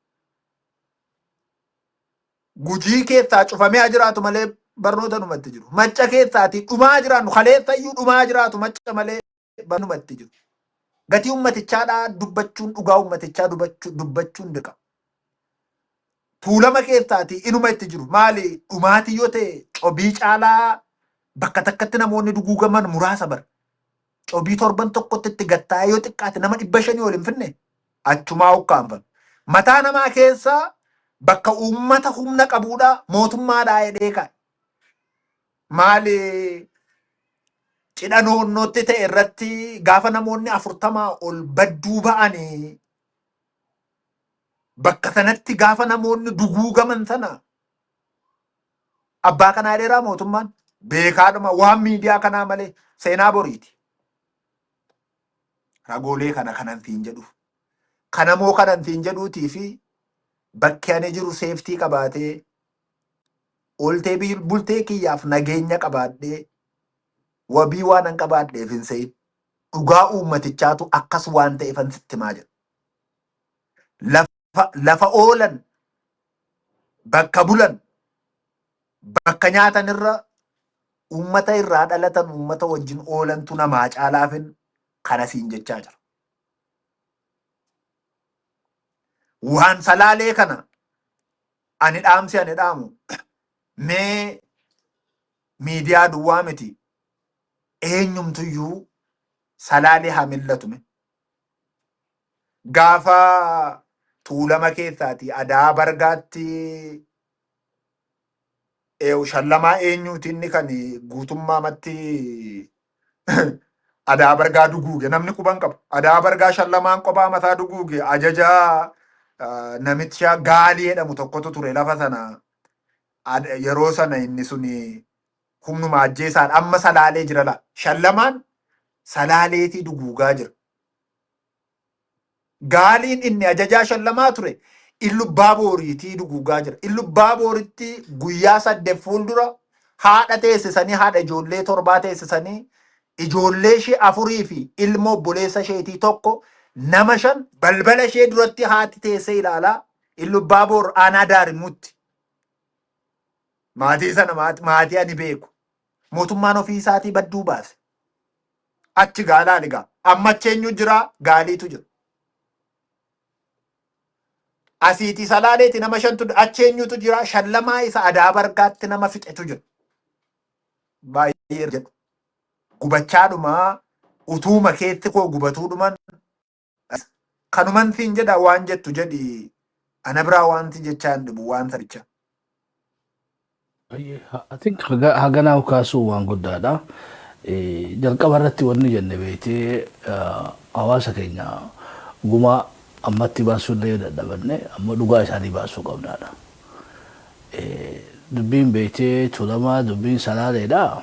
Gujii keessaa cufamee haa jiraatu malee barnoota numatti jiru. Macca keessaatii dhumaa jiraannu kaleessa iyyuu dhumaa jiraatu Macca malee barnumatti jiru. Gatii ummatichaadhaa dubbachuun dhugaa ummatichaa dubbachuun dirqama. Tuulama keessaati inuma itti jiru. Maali dhumaatii yoo ta'e, cobii caalaa bakka takkatti namoonni duguugaman muraasa bara. Cobii torban tokkotti itti gattaa'ee yoo xiqqaate nama 500 ol hin finne achumaa ukkaanfame. Mataa namaa keessa bakka uummata humna qabuudha mootummaadhaa jedhee kaa'e. Maali cidha noonnootti ta'e irratti gaafa namoonni 40 ol badduu ba'anii, bakka sanatti gaafa namoonni duguugaman sana abbaa kanaa dheeraa mootummaan beekaadhuma waan miidiyaa kanaa malee seenaa boriiti. Ragoolee kana kanan siin jedhu. Kanamoo kanan siin jedhuutii fi bakki ani jiru safety qabaatee, ooltee bultee kiyyaaf nageenya qabaadhee, wabii waan an qabaadheef hin se'in. Dhugaa uummatichaatu akkas waan ta'eefan sitti himaa jira. Lafa oolan, bakka bulan, bakka nyaatan irra uummata irraa dhalatan, uummata wajjin oolantu namaa caalaafin kana siin jechaa jira. Waan Salaalee kana ani dhaamsi ani dhaamu, mee miidiyaa duwwaa miti, eenyumtuyyuu Salaalee haa millatume. Gaafa Tuulama keessaati Adaa Bargaatti shallamaa eenyuuti inni kan guutummaamatti Adaa Bargaa duguuge namni quban qabu. Adaa Bargaa shallamaan kophaa mataa duguuge ajaja namicha Gaalii jedhamu tokkotu ture lafa sana. Yeroo sana inni suni humnuma ajjeesaan amma Salaalee jira la. Shallamaan Salaaleetii duguugaa jira. Gaaliin inni ajajaa shallamaa ture Illubbaa Booriitii duguugaa jira. Illubbaa Booritti guyyaa 8 fuuldura haadha teessisanii, haadha ijoollee 7 teessisanii, ijoollee ishee afurii fi ilma obboleessa isheetii tokko, nama shan balbala ishee duratti haati teessee ilaalaa, Illubbaa Boor aanaa Daarimuutti. Maatii sana maatii ani beeku. Mootummaan ofii isaatii badduu baase. Achi gaalaali gaa. Amma achi eenyu jira? Gaaliitu jira. Asiitii Salaaleeti nama shantu, achi eenyutu jira? Shallamaa isa Adaa Bargaatti nama fixetu jira. Baay'ee jedhu. Gubachaadhuma utuuma keetti koo gubatuudhuman kanuman siin jedha. Waan jettu jedhi, ana biraa wanti jechaa hin dhibu waan sabicha. I think haganaa kaasuu waan guddaadha. Jalqaba irratti wanni jenne beektee, hawaasa keenya gumaa ammatti baasuu illee dadhabanne, amma dhugaa isaanii baasuu qabnaadha. Dubbiin beektee Tulamaa, dubbiin Salaaleedha.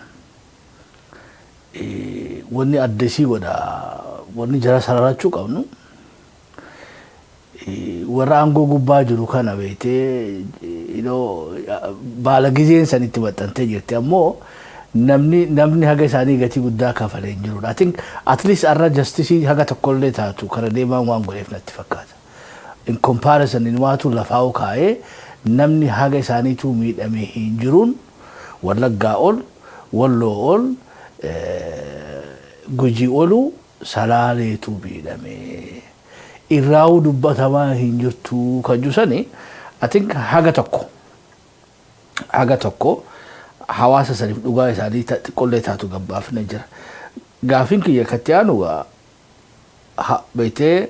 Wanni addasii godha, wanni jara sararachuu qabnu, warra aangoo gubbaa jiru kana beektee baala gizeen san itti maxxantee jirti, ammoo namni haga isaanii gatii guddaa kafalee hin jirudha. I think at least arra justice haga tokkollee taatu kana deemaan waan godheef natti fakkaata. In comparison inumaatu lafaa'u kaa'ee namni haga isaaniitu miidhame hin jiruun Wallaggaa ol, Walloo ol, Gujii olu Salaaleetu miidhame. Irraa'uu dubbatamaa hin jirtu kan jiru sani, I think haga tokko hawaasa saniif dhugaa isaanii xiqqollee taatu gabbaafne jira. Gaafiin kiyya katti aanu beektee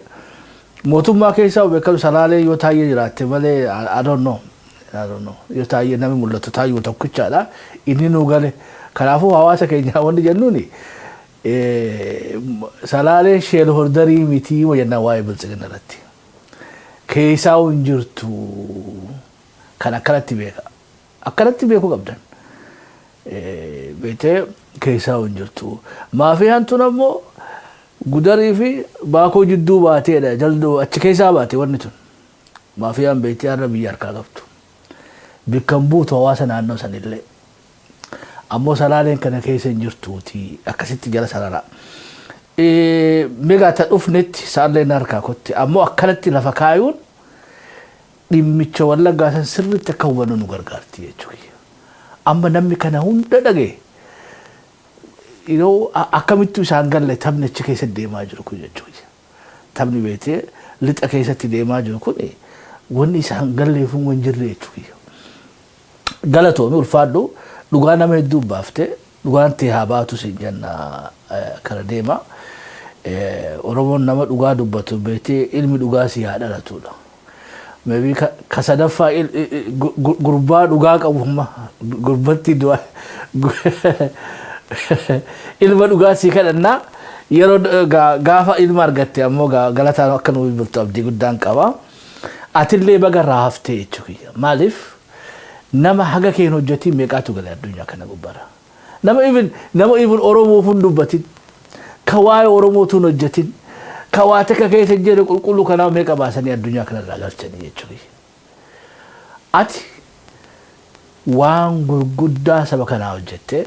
mootummaa keessaa beekamu Salaalee yoo Taayyee jiraatte malee, I don't know. I don't know. Yoo Taayyee namni mul'atu Taayyuu tokkichaadha. Inni nuu gale. Kanaafuu hawaasa keenyaa wanni jennuuni, Salaaleen shareholderii mitii jennaan waa'ee Biltsiginna irratti. Keessaa hin jirtu kan akkanatti beeka. Akkanatti beekuu qabdan. Beektee keessaa hin jirtu. Maafiyaan tun ammoo Gudarii fi Baakoo jidduu baateedha. Jalduu achi keessaa baate wanni tun. Maafiyaan beektee har'a biyya harkaa qabdu. Bikkan buutu hawaasa naannoo sanillee. Ammoo Salaaleen kana keessa hin jirtuuti akkasitti jala sarara. Meegaa ta dhufnetti saalleen harkaa kotti ammoo akkanatti lafa kaayuun dhimmicha Wallaggaa san sirriitti akka hubannu nu gargaarti jechuudha. Amma namni kana hunda dhagaye yeroo akkamittu isaan galle taphni achi keessa deemaa jiru kun jechuudha. Taphni beektee lixa keessatti deemaa jiru kun Wanni isaan galleefuu hin jirre jechuudha. Galatoomi, ulfaadhu, dhugaa nama hedduu baaftee dhugaan tee haa baatu siin jenna kana deema. Oromoon nama dhugaa dubbatu beektee ilmi dhugaa si haa dhalatudha. Maybe ka sadaffaa gurbaa dhugaa qabu amma gurbatti du'a ilma dhugaa si kadhannaa yeroo gaafa ilma argatte ammoo galataan akka nu bilbiltu abdii guddaan qaba. Atillee baga irraa haftee jechuudha. Maaliif nama haga kee hin hojjetiin meeqaatu gale addunyaa kana gubbaarra. Nama even Oromoof hin dubbatin, ka waa'ee Oromootu hin hojjetin, ka waa takka keessa hin jirre qulqulluu kanaa meeqa baasanii addunyaa kanarraa galchanii jechuudha. Ati waan gurguddaa saba kanaa hojjette,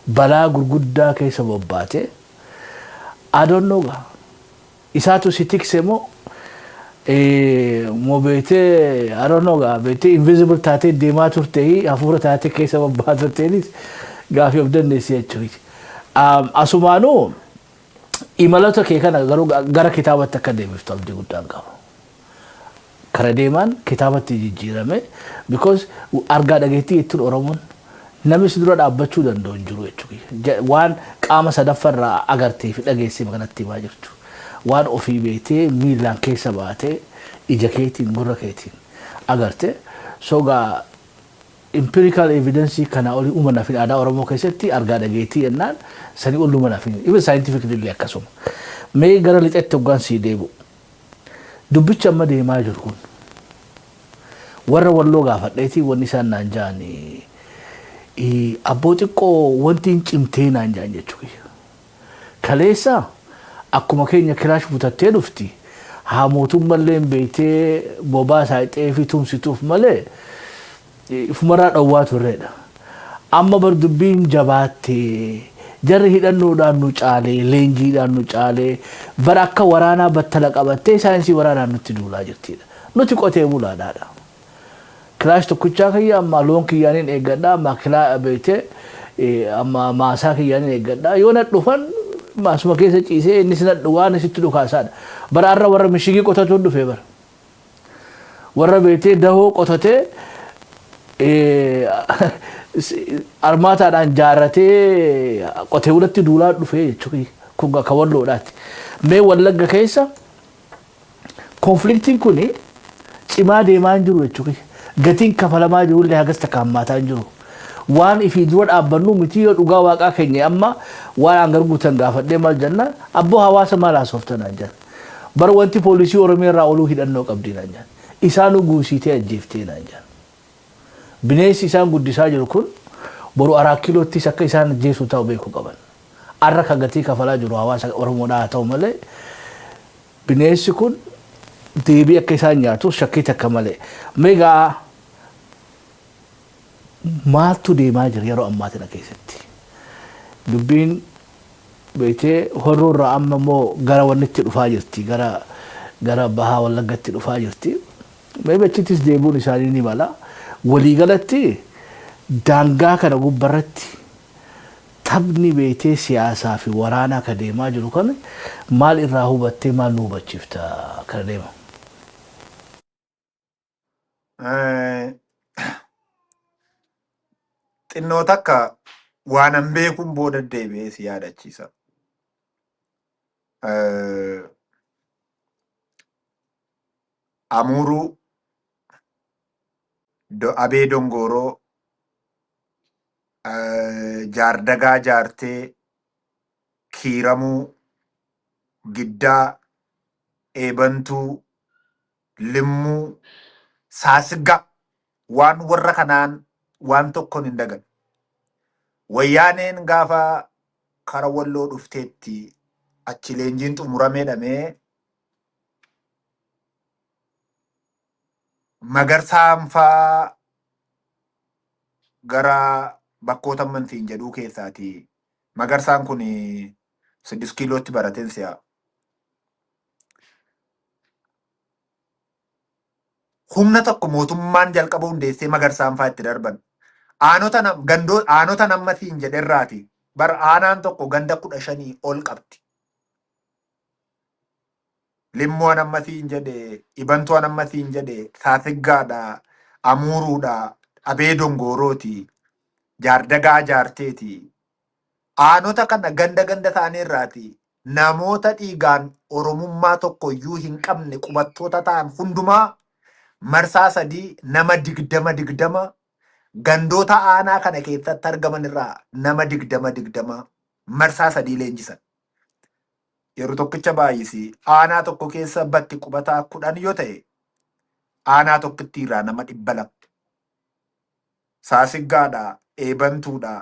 balaa gurguddaa keessa bobbaate, adoonnoo gaa isaatu si tikse moo moo beetee, adoonnoo gaa beetee invisible taatee deemaa turte, hafuura taatee keessa bobbaa turteenis gaafii of dandeessi jechuudha. Asumaanuu imalota kee kana garuu gara kitaabatti akka deebiftu abdii guddaan qaba. Kara deemaan kitaabatti jijjiirame because argaa dhageettii jettuun Oromoon namni si dura dhaabbachuu danda'u hin jiru jechuudha. Waan qaama sadaffarraa agartee fi dhageessee kanatti himaa jirtu. Waan ofii beektee miilaan keessa baatee ija keetiin gurra keetiin agarte. So gaa empirical evidence kana olii uummanaa fi aadaa Oromoo keessatti argaa dhageettii jennaan sanii ol uummanaa fi even scientific illee akkasuma. Mee gara lixetti hoggaan sii deebi'u. Dubbichi amma deemaa jiru kun warra Walloo gaafadheetii wanni isaan naan ja'an abboo xiqqoo wanti hin cimtee naan ja'an jechuudha. Kaleessa akkuma keenya kiraash butattee dhufti, haa mootummallee hin beektee bobaa isaa xeefii tumsituuf malee ifumarraa dhowwaa turreedha. Amma bar dubbiin jabaattee, jarri hidhannoodhaan nu caalee, leenjiidhaan nu caalee, bara akka waraanaa battala qabattee saayinsii waraanaan nutti duulaa jirtidha. Nuti qotee bulaadhaadha. Kilaash tokkichaa kiyya amma loon kiyyaaniin eeggadha, amma kilaa beektee amma maasaa kiyyaaniin eeggadha. Yoo na dhufan maasuma keessa ciisee innis na dhugaa inni sitti dhukaasaadha. Bara har'a warra mishigii qotatuun dhufee bara. Warra beektee dahoo qotatee armaataadhaan jaarratee qotee bulatti duulaa dhufee jechuudha. Kun akka Walloodhaati. Mee Wallagga keessa conflictiin kun cimaa deemaa hin jiru jechuudha. Gatiin kafalamaa jirullee hagas takka hammaataa hin jiru. Waan ifii dura dhaabbannu miti. Yoo dhugaa waaqaa keenya amma waan hangar guutan gaafadhee maal jenna, abboo hawaasa maal haasoftan naan jedhan. Bara wanti poolisii Oromiyaa irraa oluu hidhannoo qabdi naan jedhan. Isaanuu guusiitee ajjeeftee naan jedhan. Bineensi isaan guddisaa jiru kun boru Araa Kiiloottis akka isaan ajjeesuu ta'u beekuu qaban. Arra kan gatii kafalaa jiru hawaasa Oromoodhaa haa ta'u malee bineensi kun deebii akka isaan nyaatu shakkii takka malee. Meegaa maaltu deemaa jira yeroo ammaa tana keessatti? Dubbiin beektee horroo irraa amma immoo gara wannitti dhufaa jirti, gara bahaa Wallaggatti dhufaa jirti. Maybe achittis deebi'uun isaanii ni mala. Waliigalatti daangaa kana gubbarratti taphni beektee siyaasaa fi waraanaa ka deemaa jiru kana maal irraa hubattee maal nu hubachiifta kana deema? Xinnoo takka waan an beekuun booda deebi'ee si yaadachiisa. Amuuruu, Abee Dongooroo, Jaardagaa Jaartee, Kiiramuu, Giddaa, Eebantuu, Limmuu, Saasiggaa waan warra kanaan waan tokkoon hin dagan. Wayyaaneen gaafa kara Walloo dhufteetti achi leenjiin xumuramee dhamee Magarsaan faa gara bakkoota amantiin jedhuu keessaati. Magarsaan kun 6 kiilootti barateen si'a. Humna tokko mootummaan jalqaba hundeessee Magarsaan faa itti darban. Aanota gandoo aanota nammatiin jedherraati. Bar aanaan tokko ganda 15 ol qabdi. Limmoo an amma siin jedhe, Ibantuu an amma siin jedhe, Saasiggaadha, Amuuruudha, Abee Dongoorooti, Jaardagaa Jaarteeti. Aanota kana ganda ganda isaanii irraati namoota dhiigaan Oromummaa tokko iyyuu hin qabne qubattoota ta'an hundumaa marsaa 3 nama 20 20 gandoota aanaa kana keessatti argaman irraa nama 20 20 marsaa 3 leenjisan. Yeroo tokkicha baay'isi aanaa tokko keessa bakki qubataa 10 yoo ta'e aanaa tokkitti irraa nama 200. Saasiggaadha, Eebantuudha,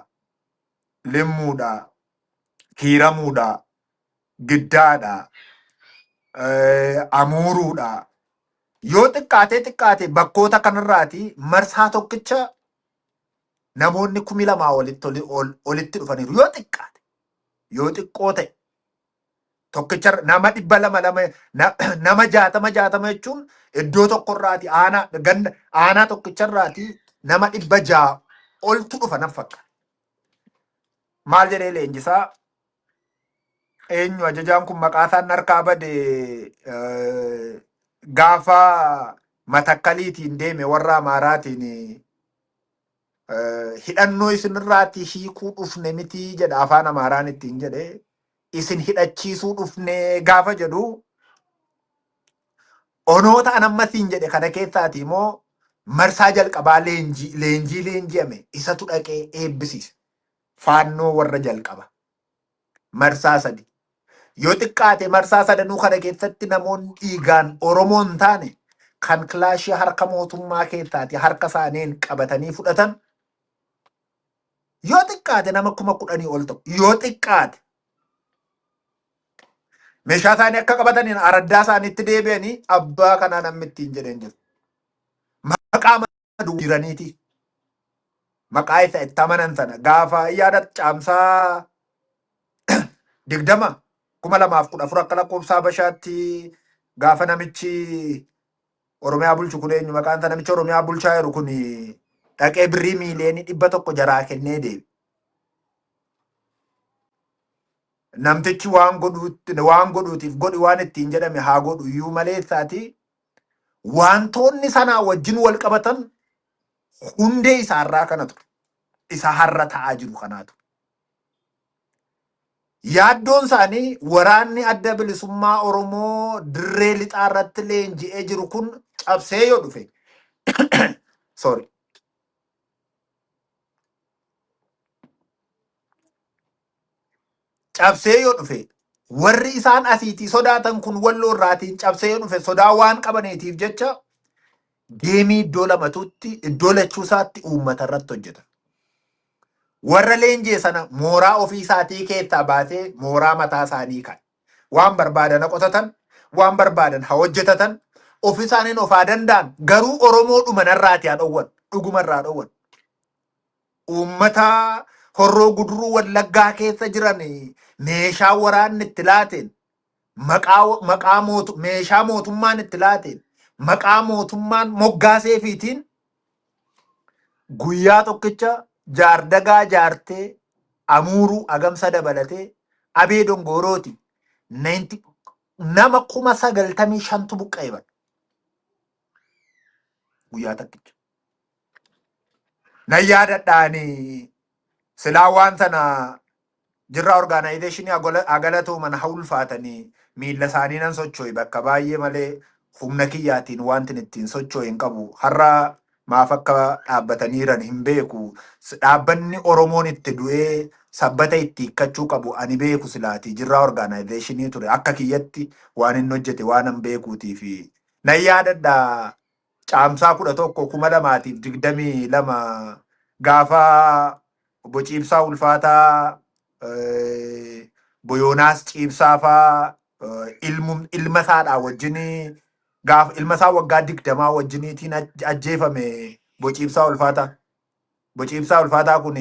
Limmuudha, Kiiramuudha, Giddaadha, Amuuruudha. Yoo xiqqaatee xiqqaate bakkoota kanarraati marsaa tokkicha namoonni 2000 olitti dhufaniiru. Yoo xiqqaate yoo xiqqoo ta'e tokkicha nama 200 lama nama 60 60 jechuun iddoo tokkorraati aanaa ganda aanaa tokkicharraati nama 600 oltu dhufa nan fakkaata. Maal jedhee leenjisaa eenyu ajajaan kun maqaa isaan harkaa bade gaafa Matakkaliitiin deeme warra Amaaraatiin hidhannoo isinirraatii hiikuu dhufne miti jedha afaan Amaaraan ittiin jedhe isin hidhachiisuu dhufne gaafa jedhu onoota an amma siin jedhe kana keessaati immoo marsaa jalqabaa leenjii leenjii leenji'ame isatu dhaqee eebbisiise. Faannoo warra jalqaba. Marsaa 3. Yoo xiqqaate marsaa sadanuu kana keessatti namoonni dhiigaan Oromoo hin taane kan kilaashii harka mootummaa keessaati harka isaaniin qabatanii fudhatan yoo xiqqaate nama 10,000 ol ta'u. Yoo xiqqaate meeshaa isaanii akka qabataniin araddaa isaaniitti deebi'anii abbaa kanaa namni ittiin jedheen jiru. Maqaa jiraniiti. Maqaa isa itti amanan sana gaafa yaada caamsaa 20 2014 akka lakkoofsa Habashaatti gaafa namichi Oromiyaa bulchu kun eenyu maqaan isaa namichi Oromiyaa bulchaa jiru kun dhaqee birrii miiliyoonii 100 jaraa kennee deeme. Namtichi waan godhuutti waan godhuutiif godhi waan ittiin jedhame haa godhu iyyuu malee isaati wantoonni sanaa wajjin wal qabatan hundee isaarraa kana ture. Isa har'a ta'aa jiru kanaa ture. Yaaddoon isaanii waraanni Adda Bilisummaa Oromoo dirree lixaa irratti leenji'ee jiru kun cabsee yoo dhufe sorry cabsee yoo dhufe warri isaan asiitii sodaatan kun Walloo irraatiin cabsee yoo dhufe sodaa waan qabaniitiif jecha geemii iddoo lamatutti iddoo lachuu isaatti uummata irratti hojjeta. Warra leenjee sana mooraa ofii isaatii keessaa baasee mooraa mataa isaanii kan waan barbaadan haa qotatan, waan barbaadan haa hojjetatan, ofi isaaniin of haa danda'an, garuu Oromoo dhumanarraati haa dhowwan, dhugumarraa dhowwan. Uummata Horroo Guduruu Wallaggaa keessa jiran meeshaa waraanni itti laateen maqaa maqaa mootu meeshaa mootummaan itti laateen maqaa mootummaan moggaaseefiitiin guyyaa tokkicha Jaardagaa Jaartee Amuuruu Agamsa dabalatee Abee Dongoorooti 90 nama 95,000tu buqqa'e bara guyyaa tokkicha. Nan yaadadhaani silaa waan sana jirraa orgaanaayizeeshinii agalatooman haa ulfaatanii miilla isaanii nan socho'e bakka baay'ee malee humna kiyyaatiin wanti ittiin socho'e hin qabu. Har'a maaf akka dhaabbatanii jiran hin beeku. Dhaabbanni Oromoon itti du'ee sabbata itti hiikkachuu qabu ani beeku silaatii jirraa orgaanaayizeeshinii ture. Akka kiyyatti waan inni hojjete waan an beekuutii fi nan yaadadha caamsaa 11 2022 gaafa obbo Ciibsaa Ulfaataa obbo Yoonaas Ciibsaa faa ilma isaadhaa wajjin gaafa ilma isaa waggaa 20 wajjiniitiin ajjeefame obbo Ciibsaa Ulfaataa. Obbo Ciibsaa Ulfaataa kun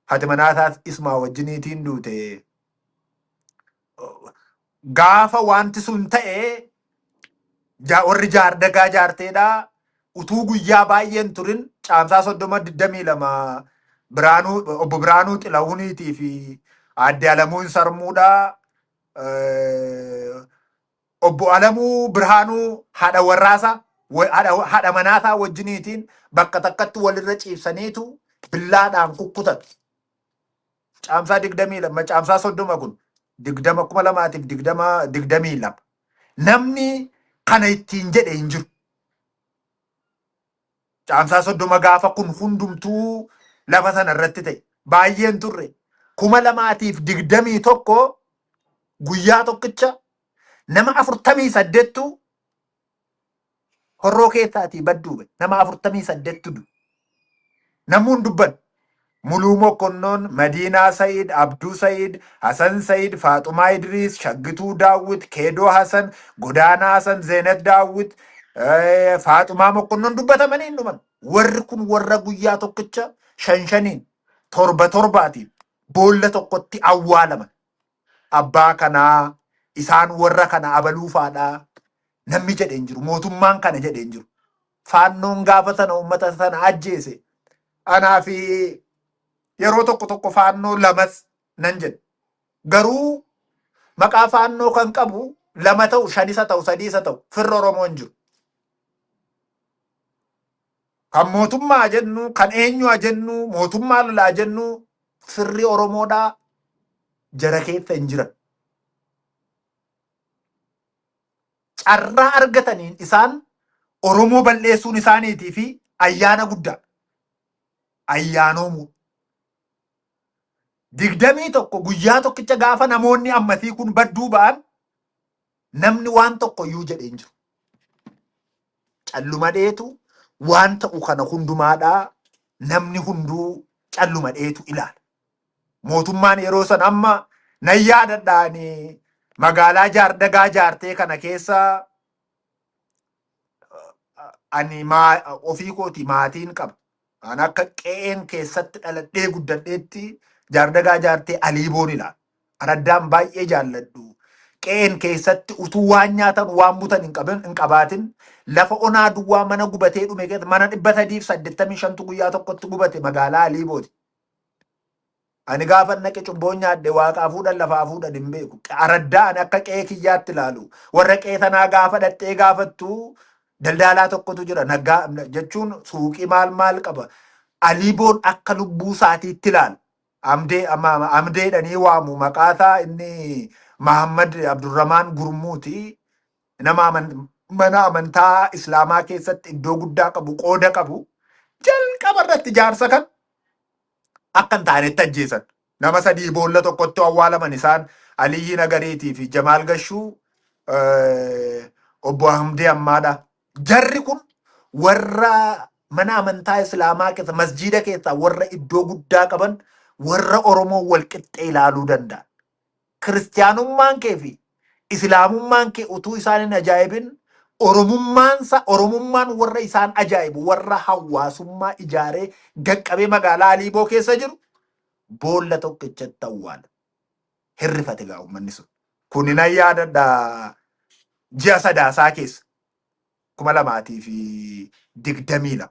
haati manaa isaas isumaa wajjiniitiin duute. Gaafa wanti sun ta'e warri Jaardagaa Jaarteedhaa utuu guyyaa baay'een turin caamsaa 30 22 Biraanuu obbo Biraanuu Xilahuniitii fi aadde Alamuun Sarmuudhaa Obbo Alamuu Birhaanuu haadha warraasaa haadha manaasaa wajjiniitiin bakka takkatti walirra ciibsaniitu billaadhaan kukkutan. Caamsaa 22, caamsaa 30 kun 20 2020 22. Namni kana ittiin jedhe hin jiru. Caamsaa 30 gaafa kun hundumtuu lafa sana irratti ta'e baay'een turre. 2021 guyyaa tokkicha nama 48tu Horroo keessaatii badduu ba'e. Nama 48tu du'e. Namuu hin dubbanne. Muluu Mokkonnon, Madiinaa Sa'iid, Abduu Sa'iid, Hasan Sa'iid, Faaxumaa Idriis, Shaggituu Daawwit, Keedoo Hasan, Godaanaa Hasan, Zeenat Daawwit, Faaxumaa Mokkonnon dubbatamanii hin dhuman. Warri kun warra guyyaa tokkicha shan shaniin torba torbaatiin boolla tokkotti awwaalaman. Abbaa kanaa isaan warra kana abaluufaadhaa namni jedhe hin jiru. Mootummaan kana jedhe hin jiru. Faannoon gaafa sana uummata sana ajjeese. Anaa fi yeroo tokko tokko Faannoo lamas nan jedha. Garuu maqaa Faannoo kan qabu lama ta'u, shanisa ta'u, sadiisa ta'u firra Oromoo hin jiru. Kan mootummaa jennu, kan eenyu jennu, mootummaa lolaa jennu firri Oromoodhaa jara keessa hin jiran. Carraa argataniin isaan Oromoo balleessuun isaaniitii fi ayyaana guddaa ayyaanoomuu. 21 guyyaa tokkicha gaafa namoonni ammasii kun badduu ba'an namni waan tokko iyyuu jedhee hin jiru. Calluma dheetu waan ta'u kana hundumaadhaa namni hunduu calluma dheetu ilaala. Mootummaan yeroo san amma nan yaadadha ani magaalaa Jaardagaa Jaartee kana keessa ani ofii kooti maatiin qaba. An akka qe'een keessatti dhaladhee guddadheetti Jaardagaa Jaartee Aliiboon ilaala. Araddaan baay'ee jaalladhu. Qe'een keessatti utuu waan nyaatan waan butan hin qabin hin qabaatin lafa onaa duwwaa mana gubatee dhume keessa mana 385tu guyyaa tokkotti gubate magaalaa Aliibooti. Ani gaafa naqe cubboon nyaadhe waaqaa fuudhan lafaa fuudhan hin beeku. Araddaa ani akka qe'ee kiyyaatti ilaalu. Warra qe'ee sanaa gaafa dhattee gaafattu daldaalaa tokkotu jira. Naggaa jechuun suuqii maal maal qaba. Aliiboon akka lubbuu isaatiitti ilaala. Amdee amdeedhanii waamu maqaa isaa inni Mahammad Abdurramaan Gurmuuti. Nama mana amantaa Islaamaa keessatti iddoo guddaa qabu qooda qabu. Jalqaba irratti jaarsa kan akka hin taanetti ajjeesan. Nama sadii boolla tokkotti awwaalaman isaan Aliyyi Nagariitii fi Jamaal Gashuu obbo Hamdee Ammaadha. Jarri kun warra mana amantaa Islaamaa keessa masjiida keessaa warra iddoo guddaa qaban warra Oromoo wal qixxee ilaaluu danda'an. Kiristiyaanummaan kee fi Islaamummaan kee utuu isaan hin ajaa'ibin Oromummaansa Oromummaan warra isaan ajaa'ibu warra hawaasummaa ijaaree gaqqabee magaalaa Aliiboo keessa jiru boolla tokkichatti awwaala. Hirrifate gaa uummanni sun. Kuni nan yaadadha ji'a Sadaasaa keessa 2022.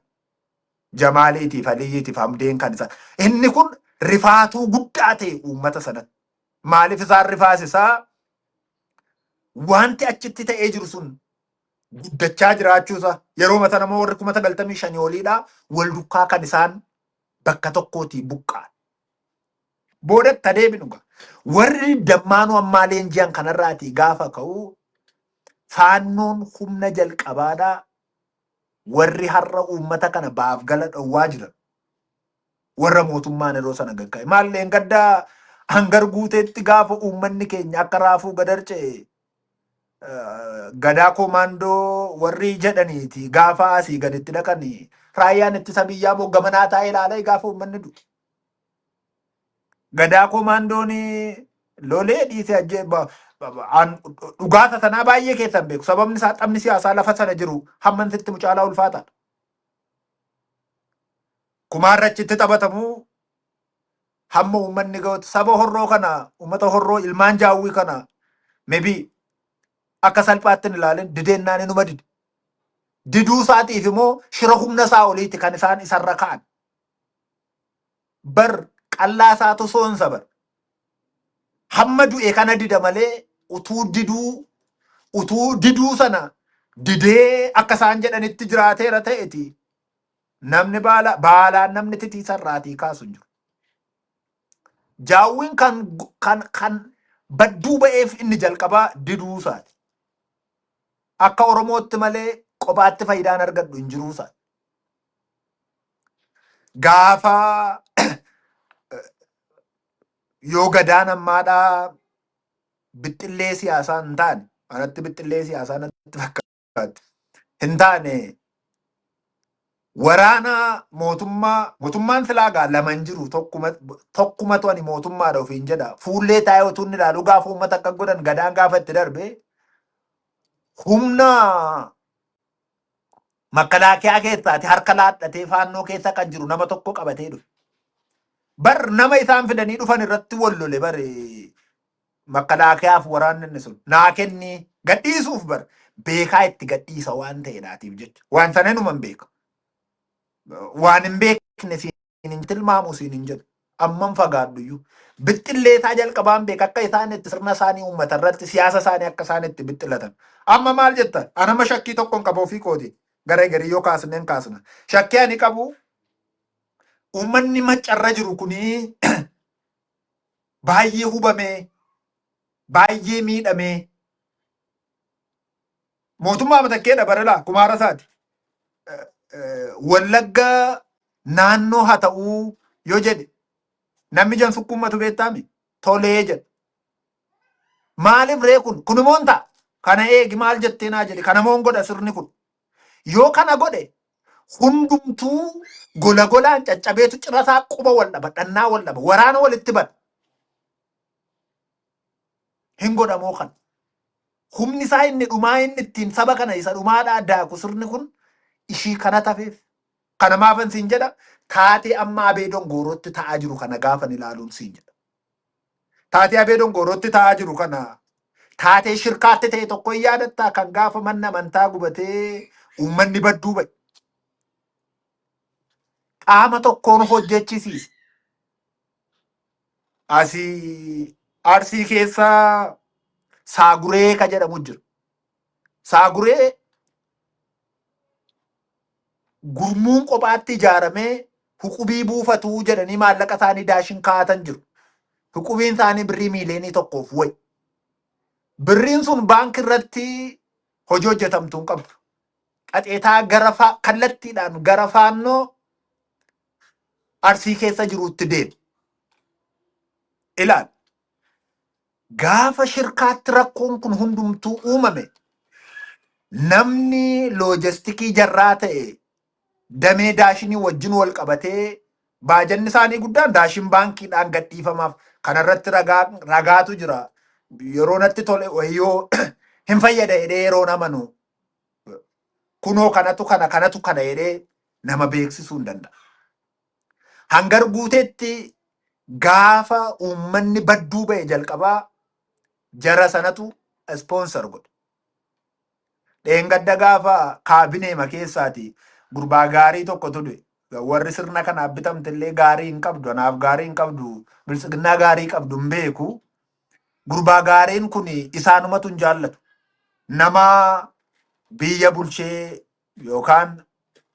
Jamaaliitiif Aliyyiitiif Hamdeen kan isaan. Inni kun rifaatuu guddaa ta'e uummata sanatti. Maaliif isaan rifaasisaa? Wanti achitti ta'ee jiru sun guddachaa jiraachuusa yeroo mata nama warri 95,000 oliidha wal dukkaa kan isaan bakka tokkootii buqqa'an. Boodatti adeeminu gaa. Warri dammaanuu ammaa leenji'an kanarraatii gaafa ka'u Faannoon humna jalqabaadhaa warri har'a uummata kana baaf gala dhowwaa jiran warra mootummaan yeroo sana gagga'e. Maal leengaddaa hangar guuteetti gaafa uummanni keenya akka raafuu gadarce'e gadaa koomaandoo warri jedhaniiti gaafa asii gaditti dhaqanii raayyaan ittisa biyyaa moo gamanaa taa'ee ilaalee gaafa uummanni du'e. Gadaa koomaandoon lolee dhiise ajjee dhugaata sanaa baay'ee keessan beeku. Sababni isaa taphni siyaasaa lafa sana jiru hamman sitti mucaalaa ulfaataadha. Kumaarra achitti taphatamu hamma uummanni ga'utti saba Horroo kana uummata Horroo ilmaan Jaawwii kana maybe akka salphaatti hin ilaalin dideennaan inuma dide. Diduu isaatiif immoo shira humna isaa oliiti kan isaan isarra ka'an. Bar qallaa isaatu soonsa bar. Hamma du'e kana dida malee utuu diduu Utuu diduu sana didee akka isaan jedhanitti jiraateera ta'eti namni baala baalaan namni titiisarraatii kaasu hin jiru. Jaawwiin kan badduu ba'eef inni jalqabaa diduu isaati. Akka Oromootti malee kophaatti faayidaan argadhu hin jiruu isaati. Gaafa yoo gadaan ammaadhaa bixxillee siyaasaa hin taane, anatti bixxillee siyaasaa natti fakkaatti. Hin taane, waraana mootummaan silaagaa lama hin jiru, tokkumatu ani mootummaadha ofiin jedha. Fuullee taa'ee utuu inni ilaalu gaafa uummata akka godhan gadaan gaafa itti darbe, humna makalaakiyaa keessaati harka laadhatee faannoo keessa kan jiru nama tokko qabatee dhufe. Bar nama isaan fidanii dhufan irratti wal lole bar makalaakiyaaf waraanni inni sun naa kenni gadhiisuuf bar beekaa itti gadhiisa waan ta'eedhaatiif jecha. Waan sana inuma hin beeka. Waan hin beekne siin hin tilmaamu, siin hin jedhu. Amman fagaadhu iyyuu. Bixxillee isaa jalqabaan beeka, akka isaan itti sirna isaanii uummata irratti siyaasa isaanii akka isaan itti bixxilatan. Amma maal jetta? Anama shakkii tokko hin qabu ofii kooti. Garee garii yoo kaasneen kaasna. Shakkii ani qabu, uummanni maccarra jiru kuni baay'ee hubamee, baay'ee miidhamee, mootummaa matakkeedha barela kumaara isaati. Wallagga naannoo haa ta'uu yoo jedhe namni jan sukkummatu beektaami tolee jedha. Maaliif ree kun? Kun immoo hin ta'a. Kana eegi maal jettee naa jedhe, kana immoo hin godha sirni kun. Yoo kana godhe hundumtuu gola golaan caccabeetu cirasaa quba wal dhaba, dhannaa wal dhaba, waraana walitti bana. Hin godhamoo kana? Humni isaa inni dhumaa, inni ittiin saba kana isa dhumaadhaa daaku sirni kun ishii kana tafeef. Kana maafan siin jedha? Taatee amma Abee Dongoorootti ta'aa jiru kana gaafan ilaaluun siin jedha. Taatee Abee Dongoorootti ta'aa jiru kana, taatee shirkaatti ta'e tokko hin yaadattaa, kan gaafa manni amantaa gubatee uummanni badduu ba'e. Qaama tokkoon hojjechisiise. Asii Arsii keessa Saaguree ka jedhamu jira. Saaguree gurmuun kophaatti ijaaramee huqubii buufatuu jedhanii maallaqa isaanii daashin kaa'atan jiru. Huqubiin isaanii birrii miiliyoonii 1f wayi. Birriin sun baankii irratti hojii hojjetamtuu hin qabdu. Qaxeetaa gara kallattiidhaan gara faannoo Arsii keessa jiruutti deema. Ilaali. Gaafa shirkaatti rakkoon kun hundumtuu uumame, namni loojistikii jarraa ta'e damee daashinii wajjin wal qabatee, baajanni isaanii guddaan daashin baankiidhaan gadhiifamaaf. Kanarratti ragaatu jira. Yeroo natti tole wayyoo hin fayyada jedhee yeroo amanu kunoo kanatu kana kanatu kana jedhee nama beeksisuu hin danda'a. Hangar guuteetti gaafa uummanni badduu ba'e jalqabaa jara sanatu sponsor godhe. Dheengadda gaafa kaabineema keessaati gurbaa gaarii tokko ture. Warri sirna kanaaf bitamte illee gaarii hin qabdu. Anaaf gaarii hin qabdu. Biltsiginnaa gaarii qabdu hin beeku. Gurbaa gaariin kun isaanumatu hin jaallatu. Nama biyya bulchee yookaan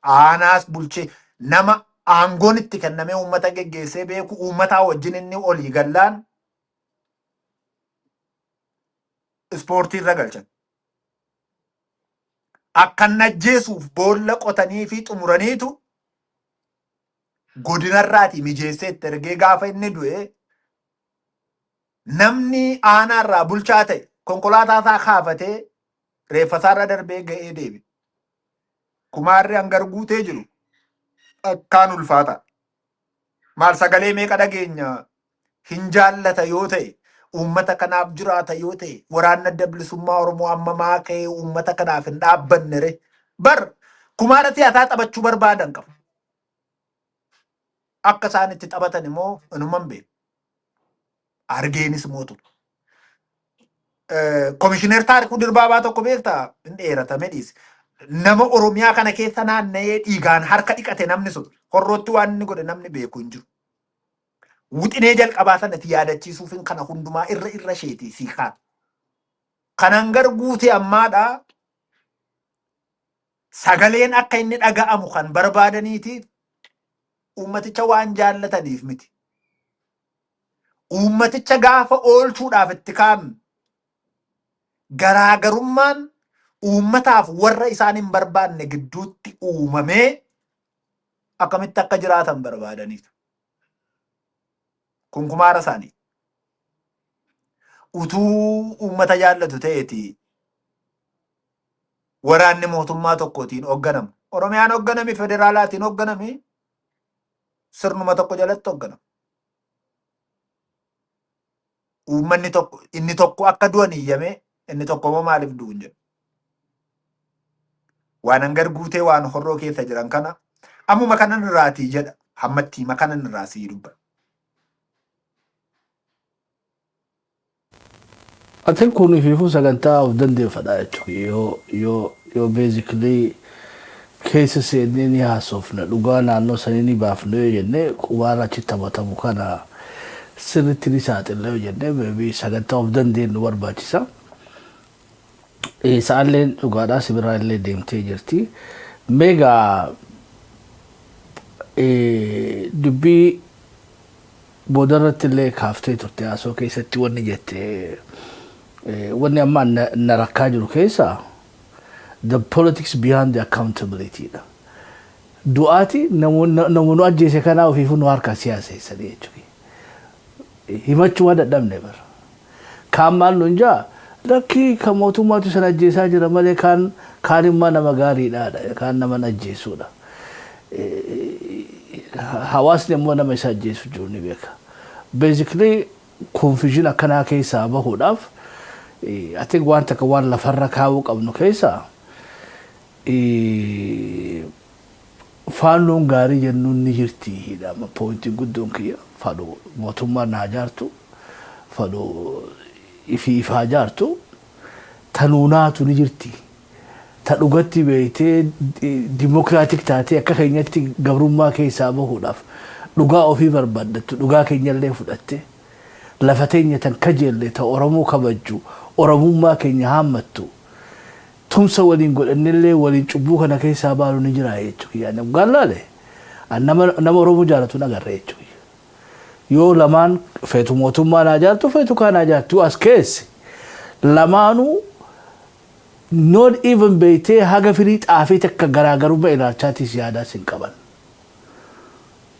aanaas bulchee, nama aangoon itti kennamee uummata geggeessee beeku, uummataa wajjin inni olii gallaan ispoortii irra galchan. Akkan ajjeesuuf boolla qotanii fi xumuraniitu godinarraatii mijeessee itti ergee, gaafa inni du'e namni aanaarraa bulchaa ta'e konkolaataa isaa kaafatee reeffa isaarra darbee ga'ee deebi. Kumaarri hangar guutee jiru akkaan ulfaata. Maal sagalee meeqa dhageenya? Hin jaallata yoo ta'e, uummata kanaaf jiraata yoo ta'e, waraanni Adda Bilisummaa Oromoo amma maa ka'ee uummata kanaaf hin dhaabbanne re? Bar kumaara siyaasaa taphachuu barbaadan qabu. Akka isaan itti taphatan immoo inuman beeku. Argeenis mootu. Komishineer Taarikuu Dirbaabaa tokko beektaa? Hin dheeratame, dhiise. Nama Oromiyaa kana keessa naanna'ee dhiigaan harka dhiqate namni sun horrootti waan inni godhe namni beeku hin jiru. Wixinee jalqabaa sanatti yaadachiisuufin kana hundumaa irra irra isheetii sii kaan. Kanan garguute ammaadha sagaleen akka inni dhaga'amu kan barbaadaniiti uummaticha waan jaallataniif miti. Uummaticha gaafa oolchuudhaaf itti ka'an garaagarummaan uummataaf warra isaan hin barbaanne gidduutti uumamee akkamitti akka jiraatan barbaadaniitu. Kun kumaara isaanii. Utuu uummata jaallatu ta'eeti waraanni mootummaa tokkootiin hoogganama. Oromiyaan hoogganami, federaalaatiin hoogganami, sirnuma tokko jalatti hoogganama. Uummanni tokko inni tokko akka du'an iyyame, inni tokko immoo maaliif du'u hin jedhu. Waan hangar guutee waan horroo keessa jiran kana ammuma kanan irraatii jedha, hammatti hima kanan irraa sii dubba. Atin kun ifiifuu sagantaa of dandeeffadha jechuudha. Yoo basically keessa seennee ni haasofna, dhugaa naannoo sanii ni baafna yoo jenne, qubaarra achi taphatamu kana sirriitti ni saaxilla yoo jenne, maybe sagantaa of dandeenyu barbaachisa. Sa'aalleen dhugaadhaa sibiraa illee deemtee jirti. Meegaa dubbii boodarratti illee kaaftee turte haasoo keessatti wanni jette, wanni amma na rakkaa jiru keessa the politics behind the accountability dha. Du'aati namoonni ajjeese kanaa ofiifuu nu harkaa siyaaseessanii jechuudha. Himachuu waan dadhabne bara. Kaan maal nun jaa, lakkii kan mootummaatu sana ajjeesaa jira malee kaan immoo nama gaariidha, kaan nama ajjeesuudha. Hawaasni immoo nama isa ajjeesu jiru ni beeka. Basically confusion akkanaa keessaa bahuudhaaf, I think waan takka waan lafarra kaa'uu qabnu keessaa faannoon gaarii jennuun ni jirti hidhama. Pointiin guddoon kiyya fadhu mootummaan naa jaartu, fadhu ifii ifaa jaartu, tanuunaatu ni jirti. Ta dhugatti beektee democratic taatee akka keenyatti gabrummaa keessaa bahuudhaaf dhugaa ofii barbaaddattu, dhugaa keenyallee fudhatte, lafa teenya tan kajeelle, ta Oromoo kabajju, Oromummaa keenya haammattu, tumsa waliin godhannellee waliin cubbuu kana keessaa baanu ni jira jechuudha. Yaani dhugaan laale nama Oromoo jaalatu nagarre jechuudha. Yoo lamaan feetu mootummaa naa jaaltu, feetu kaan naa jaaltu, as keesse lamaanuu not even beektee haga firii xaafii takka garaagarummaa ilaalchaatis yaadaas hin qaban.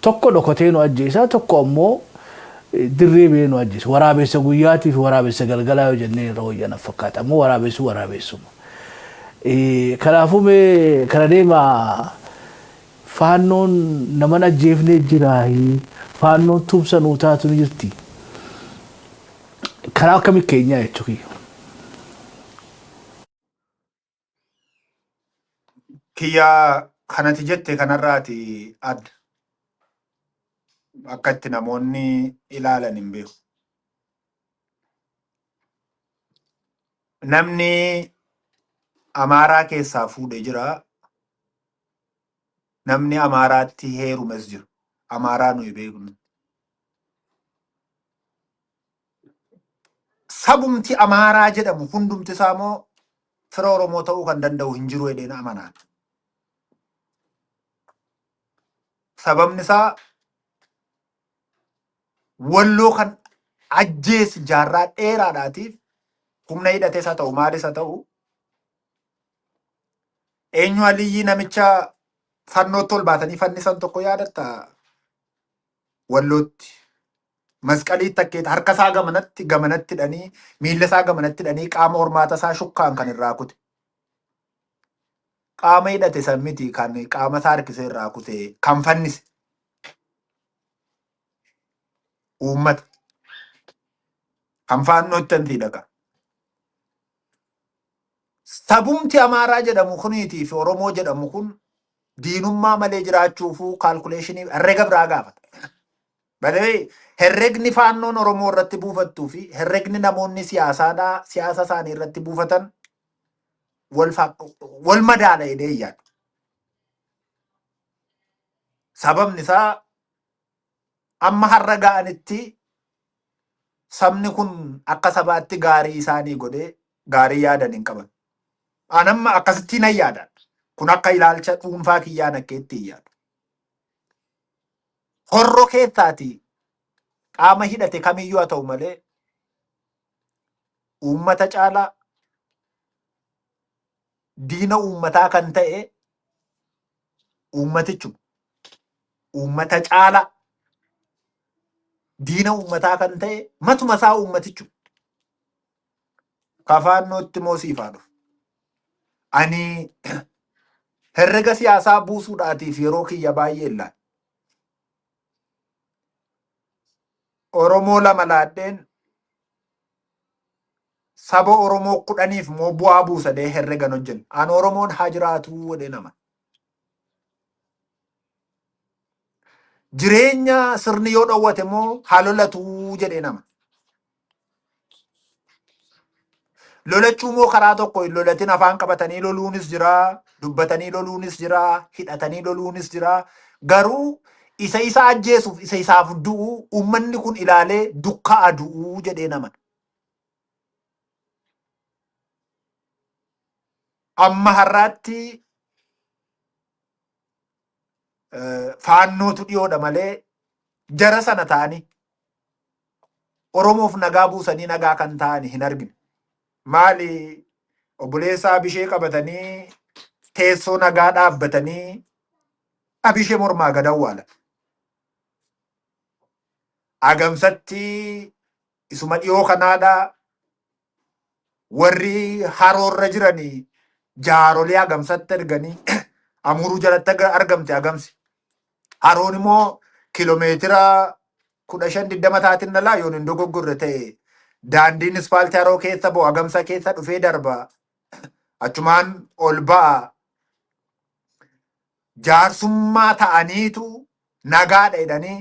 Tokko dhokatee nu ajjeesaa, tokko ammoo dirree bee nu ajjeesa. Waraabessa guyyaatii fi waraabessa galgalaa yoo jennee irra wayyan fakkaata. Ammoo waraabessu waraabessuma. Kanaafuu mee kana deemaa faannoon naman ajjeefnee jiraayi, faannoon tumsa nuu taatu ni jirti. Karaa akkamii keenyaa jechuudha. Kiyya kanati jette kanarraati adda. Akka itti namoonni ilaalan hin beeku. Namni Amaaraa keessaa fuudhe jira. Namni Amaaraatti heerumes jira. Amaaraa nuyi beeknu. Sabumti Amaaraa jedhamu hundumti isaa immoo fira Oromoo ta'uu kan danda'u hin jiru jedheen amanaan. Sababni isaa Walloo kan ajjeese jaarraa dheeraadhaatiif humna hidhates haa ta'u maalis haa ta'u eenyu, Aliyyii namicha fannootti ol baatanii fannisan tokko yaadatta, Wallootti. Masqalii takkeet harka isaa gamanatti gamanatti hidhanii, miilla isaa gamanatti hidhanii, qaama hormaata isaa shukkaan kan irraa kute. Qaama hidhate san miti kan qaama isaa harkisee irraa kute, kan fannise uummata kan faannootti antii dhaqa. Sabumti Amaaraa jedhamu kuniitii fi Oromoo jedhamu kun diinummaa malee jiraachuufuu calculationii herrega biraa gaafata. Balee herregni faannoon Oromoo irratti buufattuu fi herregni namoonni siyaasaadhaa siyaasa isaanii irratti buufatan wal madaala jedhee hin yaadu. Sababni isaa amma har'a ga'anitti sabni kun akka sabaatti gaarii isaanii godhee gaarii yaadan hin qaban. Anamma akkasitti nan yaadan. Kun akka ilaalcha dhuunfaa kiyyaan akka itti hin yaadu. Horroo keessaati qaama hidhate kamiyyuu haa ta'u malee uummata caalaa diina uummataa kan ta'e uummatichuma. Uummata caalaa diina uummataa kan ta'e matuma isaa uummatichuma. Kafaannootti immoo siif haa dhufu. Ani herrega siyaasaa buusuudhaatiif yeroo kiyya baay'ee ilaala. Oromoo lama laadheen saba Oromoo 10f immoo bu'aa buusadee herregan hojjennu. An Oromoon haa jiraatuu jedhee nama. Jireenya sirni yoo dhowwate immoo haa lolatuu jedhee nama. Lolachuu immoo karaa tokko hin lolatin afaan qabatanii loluunis jira, dubbatanii loluunis jira, hidhatanii loluunis jira. Garuu isa isa ajjeesuuf isa isaaf du'u uummanni kun ilaalee dukka'a du'uu jedhee naman. Amma har'aatti faannootu dhiyoodha malee jara sana ta'anii Oromoof nagaa buusanii nagaa kan ta'an hin argine. Maali obboleessa Abishee qabatanii teessoo nagaa dhaabbatanii Abishee mormaa gad awwaalan. Agamsatti isuma dhiyoo kanaadha warri haroorra jiranii jaarolee agamsatti erganii Amuruu jalatti argamte agamsi. Haroon immoo kiiloomeetira 15 20 taatin dhalaa yoon hin dogoggorre ta'e daandiin ispaaltii haroo keessa bo'u agamsa keessa dhufee darba achumaan ol ba'a. Jaarsummaa ta'aniitu nagaadha jedhanii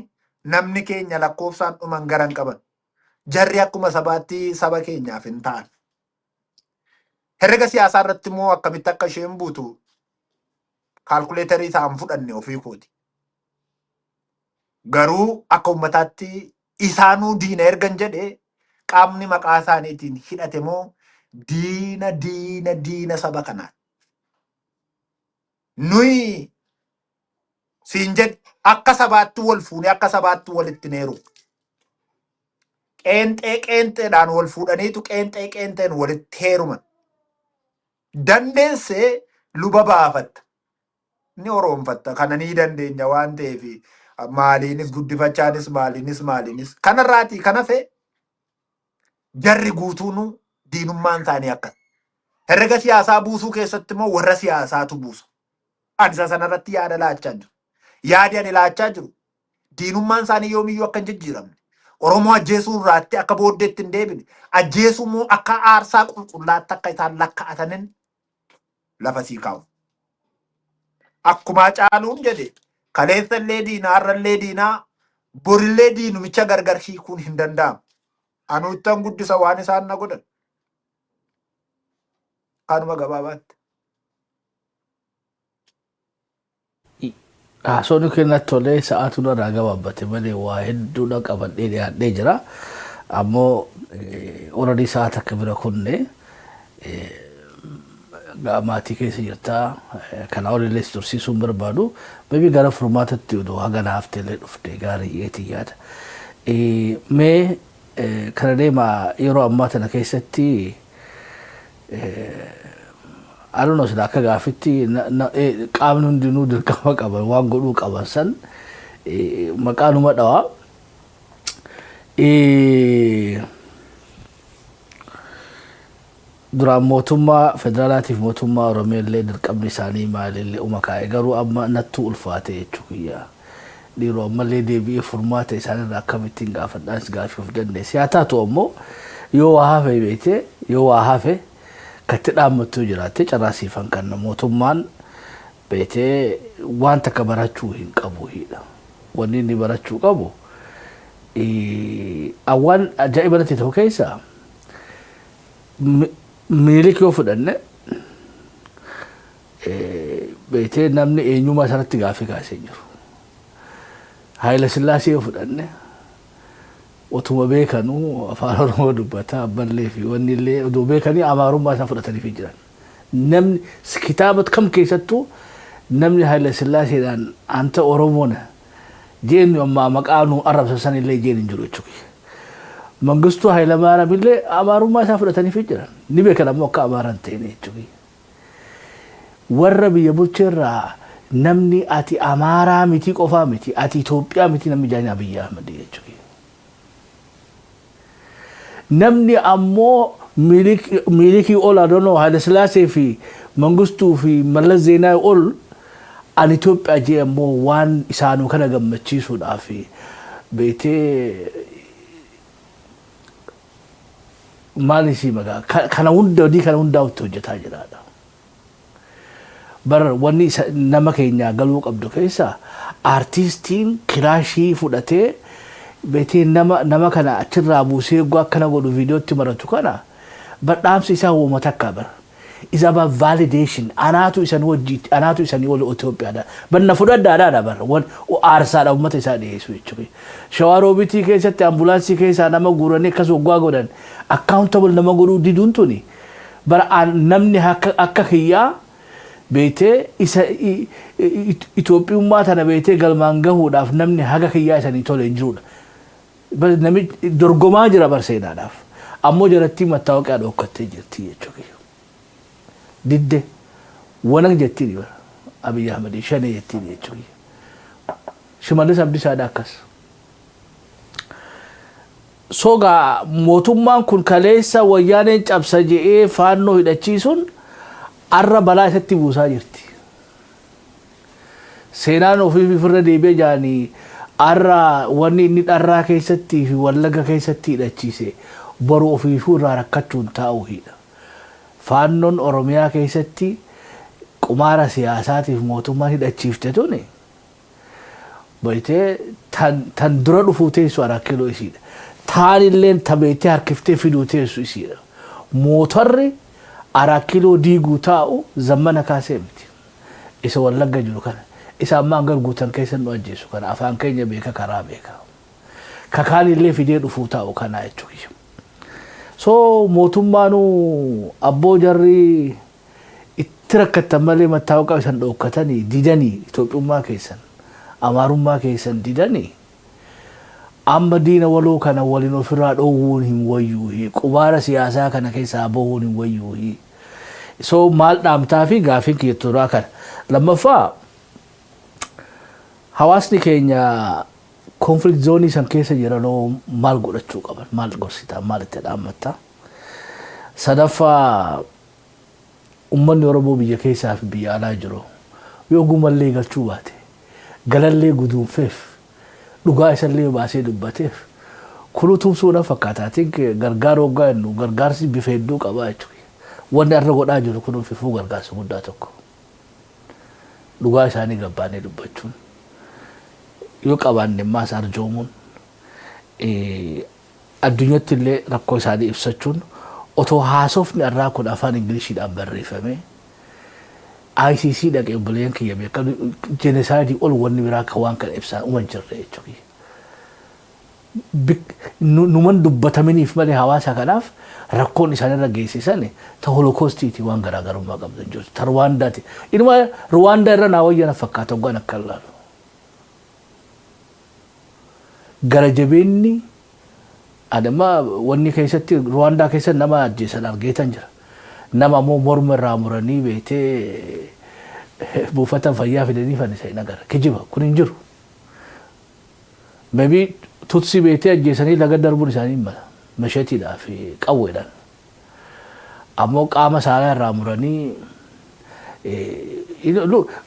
namni keenya lakkoofsaan dhuman garan qaban. Jarri akkuma sabaatti saba keenyaaf hin ta'an. Herrega siyaasaa irratti immoo akkamitti akka isheen buutu kaalkuleetarii isaa hin fudhanne ofii kooti. Garuu akka ummataatti isaanuu diina ergan jedhe qaamni maqaa isaaniitiin hidhate immoo diina diina diina saba kanaati. Nuyi siin jedhe akka sabaatti wal fuunee akka sabaatti walitti neeru. Qeenxee qeenxeedhaan wal fuudhaniitu qeenxee qeenxeen walitti heeruman. Dandeessee luba baafatta. Ni oroomfatta. Kana ni dandeenya waan ta'eef maaliinis guddifachaanis maaliinis maaliinis. Kanarraatii kan hafe jarri guutuunu diinummaan isaanii akkas. Herrega siyaasaa buusuu keessatti immoo warra siyaasaatu buusa. Ani isa sanarratti yaada laachaa jiru. Yaadi ani laachaa jiru diinummaan isaanii yoomiyyuu akka hin jijjiiramne. Oromoo ajjeesuu irraatti akka booddeetti hin deebine. Ajjeesuu immoo akka aarsaa qulqullaatti akka isaan lakka'atanin lafa sii kaa'u. Akkuma Hacaaluun jedhe kaleessa illee diinaa har'a illee diinaa borillee diinumicha gargar hiikuun hin danda'amu. Anuu ittan guddisa waan isaan na godhan. Kanuma gabaabaatti. Haasawni kee natti tolee sa'aatu narraa gabaabbate malee waa hedduudha qabadhee dhiyaadhee jira. Ammoo already sa'a takka bira kunne maatii keessa jirta. Kanaa olillee si tursiisuu hin barbaadu. Maybe gara furmaatatti odoo haga na hafteellee dhufte gaarii jeetiin yaada. Mee kana deema yeroo ammaa tana keessatti I don't know sila akka gaafitti qaamni hundinuu dirqama qaban waan godhuu qaban san maqaanuma dhawa. Duraan mootummaa federaalaatiif mootummaa Oromiyaa illee dirqamni isaanii maalillee uma kaa'e garuu amma nattuu ulfaate jechuu kiyya. Dhiiroo ammallee deebi'ee furmaata isaanirraa akkamittiin gaafadhaanis gaafii of dandeesse. Haa taatu ammoo yoo waa hafe beekte yoo waa hafe katti dhaammattu yoo jiraatte carraa siifan kanna mootummaan beektee waan takka barachuu hin qabu hiidha. Wanni inni barachuu qabu waan ajaa'iba natti ta'u keessa Minilik yoo fudhanne beektee namni eenyummaa isaarratti gaaffii kaasee hin jiru. Haayila Sillaasee yoo fudhanne Otuma beekanuu afaan Oromoo dubbata abballee fi wanni illee oduu beekanii Amaarummaa isaan fudhatanii fi jiran. Namni kitaaba kam keessattuu namni Haayila Sillaaseedhaan anta Oromoona jeenyu ammaa maqaa nu arrabsan san illee jeen hin jiru jechuudha. Mangistuu Haayilamaariyaam illee Amaarummaa isaa fudhatanii fi jiran. Ni beekan ammoo akka Amaara hin ta'in jechuudha. Warra biyya bulcheerraa namni ati Amaaraa miti qofaa miti, ati Itoophiyaa miti namni jaanii Abiyyi Ahmad jechuudha. Namni ammoo Miilikii ol Adonoo Haayila Sillaasee fi Mangistuu fi Mallas Zeenaawi ol an Itoophiyaa jee ammoo waan isaanuu kana gammachiisuudhaaf beetee maal isii magaa kana hunda hojii kana hundaa itti hojjetaa jiraadha. Bar wanni isa nama keenyaa galuu qabdu keessa aartiistiin kilaashii fudhatee beetee nama nama kana achirraa buusee eeguu akkana godhu viidiyootti maratu kana bar dhaamsi isaa wooma takka bar. Is about validation. Anaatu isan wajji, anaatu isanii ol Itoophiyaadha. Bar na fudhadhaadhaadha bar. Wan aarsaadha uummata isaa dhiyeessu jechuudha. Shawaa Roobitii keessatti ambulaansii keessaa nama guuranii akkas waggaa godhan accountable nama godhuu diduun tuni bara namni akka kiyyaa beetee isa Itoophiyummaa tana beetee galmaan gahuudhaaf namni haga kiyyaa isanii tole hin jirudha. Namni dorgomaa jira bar seenaadhaaf. Ammoo jarattii mattaawaqaa dhokkattee jirti jechuudha. Didde wanag jettiin bara Abiyyi Ahmad shanee jettiin jechuudha. Shimallis Abdiisaadha akkas. Sogaa mootummaan kun kaleessa Wayyaaneen cabsa je'ee Faannoo hidhachiisuun arra balaa isatti buusaa jirti. Seenaan ofii ofirra deebi'ee jaanii arra wanni inni Dharraa keessatti fi Wallagga keessatti hidhachiise boru ofiifuu irraa rakkachuun taa'u hidha. Faannoon Oromiyaa keessatti qumaara siyaasaatiif mootummaan hidhachiifte tuni beeytee tan dura dhufuu teessu Araa Kiiloo isiidha. Taanilleen ta beeytee harkiftee fiduu teessu isiidha. Mootarri Araa Kiiloo diiguu taa'u Zammana Kaasee miti. Isa Wallagga jiru kana. Isa amma hangar guutan keessa nu ajjeesu kana. Afaan keenya beeka, karaa beeka. Kakaanillee fidee dhufuu taa'u kana jechuudha. So mootummaanuu abboo jarri itti rakkattan malee mattaawaqaa isan dhookkatanii didanii Itoophiyummaa keessan, Amaarummaa keessan didanii amma diina waloo kana waliin ofirraa dhoowwuun hin wayyuuhi, qubaara siyaasaa kana keessaa bahuun hin wayyuuhi. So maal dhaamtaa fi gaafiin kiyya turaa kana. Lammaffaa, hawaasni keenya conflict zone san keessa jiranoo maal godhachuu qaban, maal gorsitaa, maal itti dhaammattaa? Sadaffaa, ummanni Oromoo biyya keessaa fi biyya alaa jiru yoo gumallee galchuu baate galallee guduunfeef dhugaa isallee baasee dubbateef kunuu tumsuu na fakkaata. I think gargaara hoggaa jennu gargaarsi bifa hedduu qaba jechuudha. Wanni har'a godhaa jiru kun fifuu gargaarsa guddaa tokko. Dhugaa isaanii gabbaanee dubbachuun yoo qabaanne immaas arjoomuun, addunyatti illee rakkoo isaanii ibsachuun, otoo haasofni irraa kun afaan Ingiliishiidhaan barreeffame ICC dhaqee obboleeyyan kiyya beekamu genocide ol wanni biraa akka waan kana ibsaan uma hin jirre jechuudha. Numan dubbataminiif malee hawaasa kanaaf rakkoon isaanirra geessisan ta Holokoostiiti waan garaagarummaa qabdu hin jirtu. Ta Ruwaandaati. Inuma Ruwaandaa irra naa wayyana fakkaata hoggaan akka ilaalu. Gara jabeenni adama wanni keessatti Ruwaandaa keessatti nama ajjeesan argeetan jira. Nama ammoo morma irraa muranii beetee buufata fayyaa fidanii fannisa hin agarra. Kijiba kun hin jiru. Maybe Tutsi beetee ajjeesanii laga darbuun isaanii hin mala. Masheetiidhaa fi qawweedhaan. Ammoo qaama saalaa irraa muranii,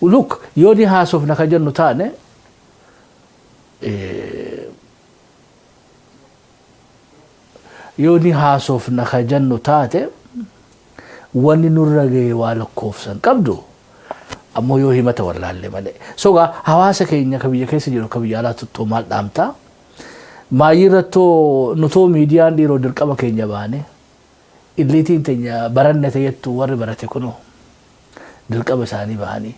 look, yoo ni haasofna ka jennu taane, yoo ni haasofna ka jennu taate, wanni nurra ga'e waa lakkoofsan qabdu ammoo yoo himata wallaalle malee. Sogaa hawaasa keenya ka biyya keessa jiru, ka biyya alaa tuttoo maal dhaamtaa? Maayii irrattoo nutoo miidiyaan dhiiroo dirqama keenya baane, illiitiin teenya baranne ta'ettu warri barate kunoo dirqama isaanii bahanii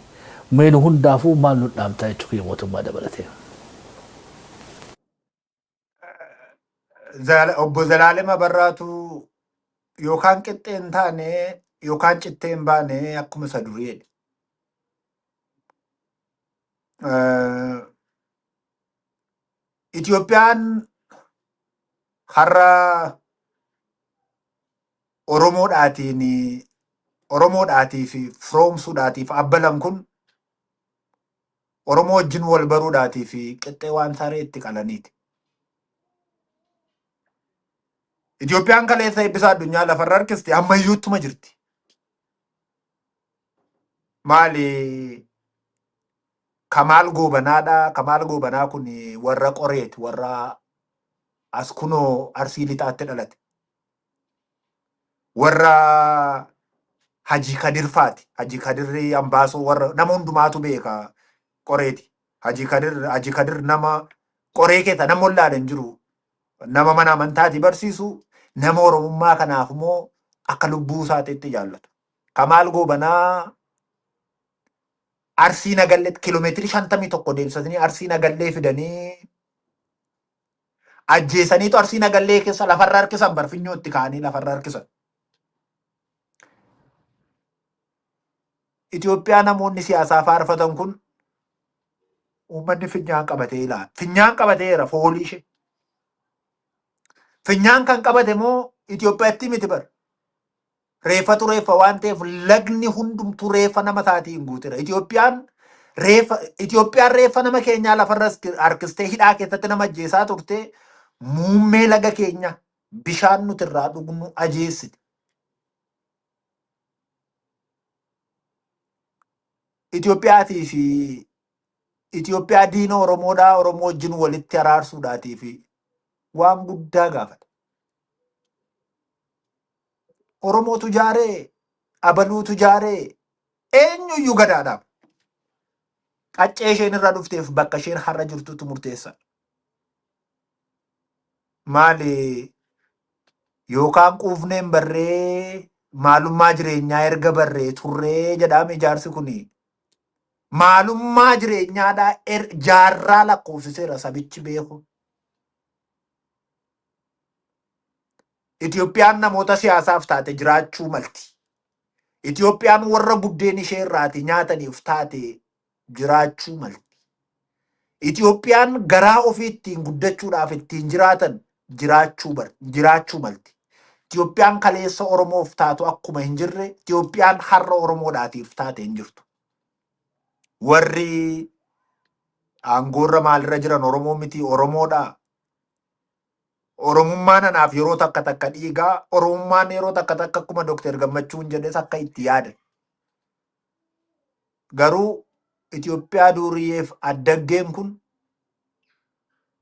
mee nu hundaafuu maal nu dhaamtaa jechuu kiyya mootummaa dabalatee. Obbo Zalaalem Abarraatu yookaan qixxee hin taane yookaan cittee hin baane akkuma isa durii jedhe. Itoophiyaan har'a Oromoodhaatiin Oromoodhaatii fi firoomsuudhaatiif abbalan kun Oromoo wajjin wal baruudhaatii fi qixxee waan saree itti qalaniiti. Itoophiyaan kaleessa eebbisaa addunyaa lafarra harkiste ammayyuuttuma jirti. Maali Kamaal Goobanaadha. Kamaal Goobanaa kun warra qoreeti, warra as kunoo Arsii Lixaatti dhalate. Warra Haji Kadir faati. Haji Kadirri Ambaasoo warra nama hundumaatu beeka qoreeti. Haji Kadir nama qoree keessa nama ollaadha hin jiru. Nama mana amantaati barsiisu, nama Oromummaa kanaaf immoo akka lubbuu isaatiitti jaallatu. Kamaal Goobanaa Arsii Nagalleetti kiiloomeetirii 51 deemsisanii Arsii Nagallee fidanii ajjeesaniitu Arsii Nagallee keessa lafarra harkisan, barfinyootti ka'anii lafarra harkisan. Itoophiyaa namoonni siyaasaa faarfatan kun uummanni finyaan qabatee ilaala. Finyaan qabateera foolii ishee. Finyaan kan qabate immoo Itoophiyaatti miti bar. Reeffatu reeffa waan ta'eef lagni hundumtuu reeffa nama isaatiin guuteera. Itoophiyaan reeffa nama keenyaa lafarra harkistee hidhaa keessatti nama ajjeesaa turte, muummee laga keenya bishaan nuti irraa dhugnu ajeessite. Itoophiyaatii fi Itoophiyaa diina Oromoodhaa Oromoo wajjin walitti araarsuudhaatii fi waan guddaa gaafata. Oromootu jaaree, abaluutu jaaree, eenyuyyuu gadaadhaaf. Qaccee isheen irra dhufteef bakka isheen har'a jirtutu murteessa. Maali yookaan quufneen barree maalummaa jireenyaa erga barree turree jedhaame ijaarsi kuni. Maalummaa jireenyaadhaa jaarraa lakkoofsiseera sabichi beeku. Itoophiyaan namoota siyaasaaf taate jiraachuu malti. Itoophiyaan warra buddeen ishee irraati nyaataniif taate jiraachuu malti. Itoophiyaan garaa ofii ittiin guddachuudhaaf ittiin jiraatan jiraachuu malti. Itoophiyaan kaleessa Oromoof taatu akkuma hin jirre, Itoophiyaan har'a Oromoodhaatiif taate hin jirtu. Warri aangoorra maalirra jiran Oromoo miti, Oromoodha. Oromummaan anaaf yeroo takka takka dhiigaa, Oromummaan yeroo takka takka akkuma Dookter Gammachuun jedhes akka itti yaadan. Garuu Itoophiyaa duuriyyeef addaggeen kun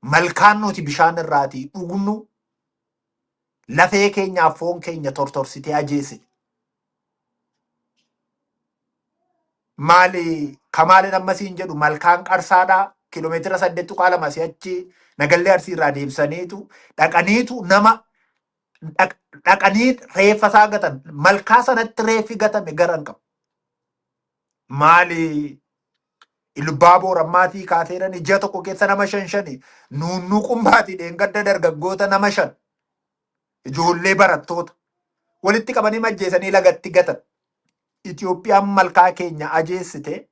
malkaan nuti bishaan irraatii dhugnu lafee keenyaaf foon keenya tortorsitee ajeessite. Maali Kamaalin ammasiin jedhu malkaan qarsaadhaa kiiloomeetira 8.2 si'achi Nagallee Arsii irraa deebisaniitu dhaqaniitu nama dhaqanii reeffa isaa gatan, malkaa sanatti reeffi gatame gara hin qabu. Maali Ilubbaa Boorammaatii kaaseeran ija tokko keessa nama shan shani, nuunnuu qumbaatii dheengadda dargaggoota nama shan ijoollee barattoota walitti qabanii majjeessanii lagatti gatan. Itoophiyaan malkaa keenya ajeessite,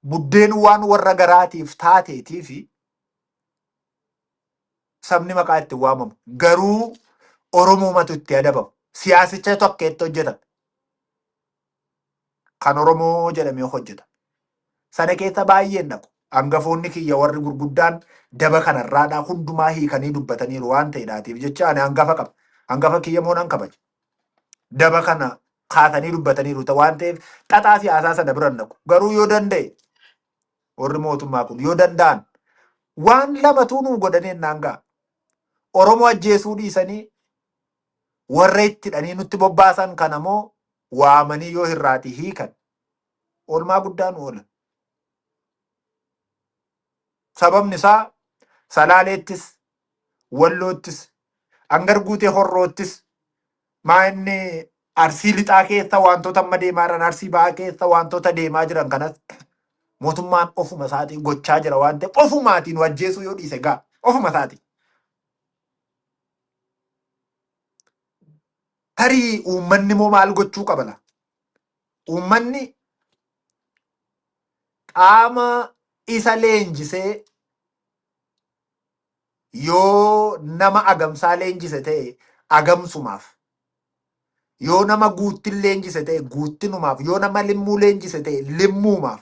buddeen waan warra garaatiif taateetii fi sabni maqaa itti waamamu. Garuu Oromoomatu itti adabamu. Siyaasicha tokkeetti hojjetame. Kan Oromoo jedhamee hojjetame. Sana keessa baay'een dhaqu. Hangafoonni kiyya warri gurguddaan daba kanarraadhaa hundumaa hiikanii dubbataniiru waan ta'eedhaatiif jecha ani hangafa qaba. Hangafa kiyya moo nan kabaja. Daba kana kaasanii dubbataniiru waan ta'eef xaxaa siyaasaa sana bira hin dhaqu. Garuu yoo danda'e warri mootummaa kun yoo danda'an waan lamatu nuu godhanii naan ga'a. Oromoo ajjeesuu dhiisanii warra itti hidhanii nutti bobbaasan kana moo waamanii yoo hirraatii hiikan oolmaa guddaa nu oola. Sababni isaa Salaaleettis, Walloottis, Angar Guutee Horroottis, maa inni Arsii Lixaa keessa wantoota amma deemaa jiran, Arsii Ba'aa keessa wantoota deemaa jiran kanas mootummaan ofuma isaatiin gochaa jira waan ta'eef ofumaatiin nu ajjeesuu yoo dhiise ga'a. Ofuma isaatiin. Tarii uummanni immoo maal gochuu qaba la? Uummanni qaama isa leenjisee, yoo nama agamsaa leenjise ta'e agamsumaaf, yoo nama guuttin leenjise ta'e guuttinumaaf, yoo nama limmuu leenjise ta'e limmuumaaf,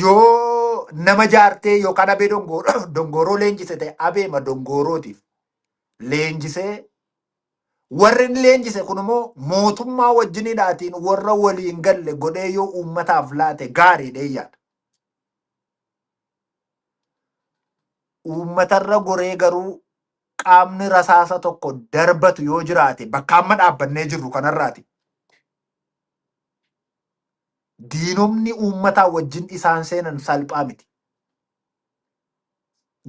yoo nama jaartee yookaan abee dongooroo leenjise ta'e abeema dongoorootiif leenjisee, warri inni leenjise kun immoo mootummaa wajjiniidhaatiin warra waliin galle godhee yoo uummataaf laate gaarii dheeyyaadha. Uummatarra goree garuu qaamni rasaasa tokko darbatu yoo jiraate, bakka amma dhaabbannee jirru kanarraati. Diinomni uummataa wajjin isaan seenan salphaa miti.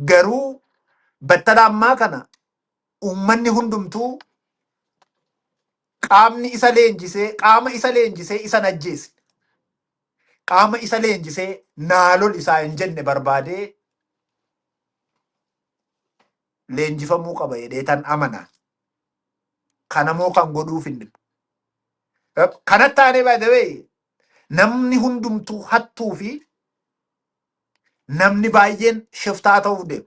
Garuu battala ammaa kana uummanni hundumtuu qaamni isa leenjisee, qaama isa leenjisee isa ajjeesne, qaama isa leenjisee naalol isaa hin jenne barbaadee leenjifamuu qaba jedhee tan amana. Kanamoo kan godhuuf hin dhibu. Kanatti aanee, by the way, namni hundumtuu hattuu fi namni baay'een shiftaa ta'uuf deema.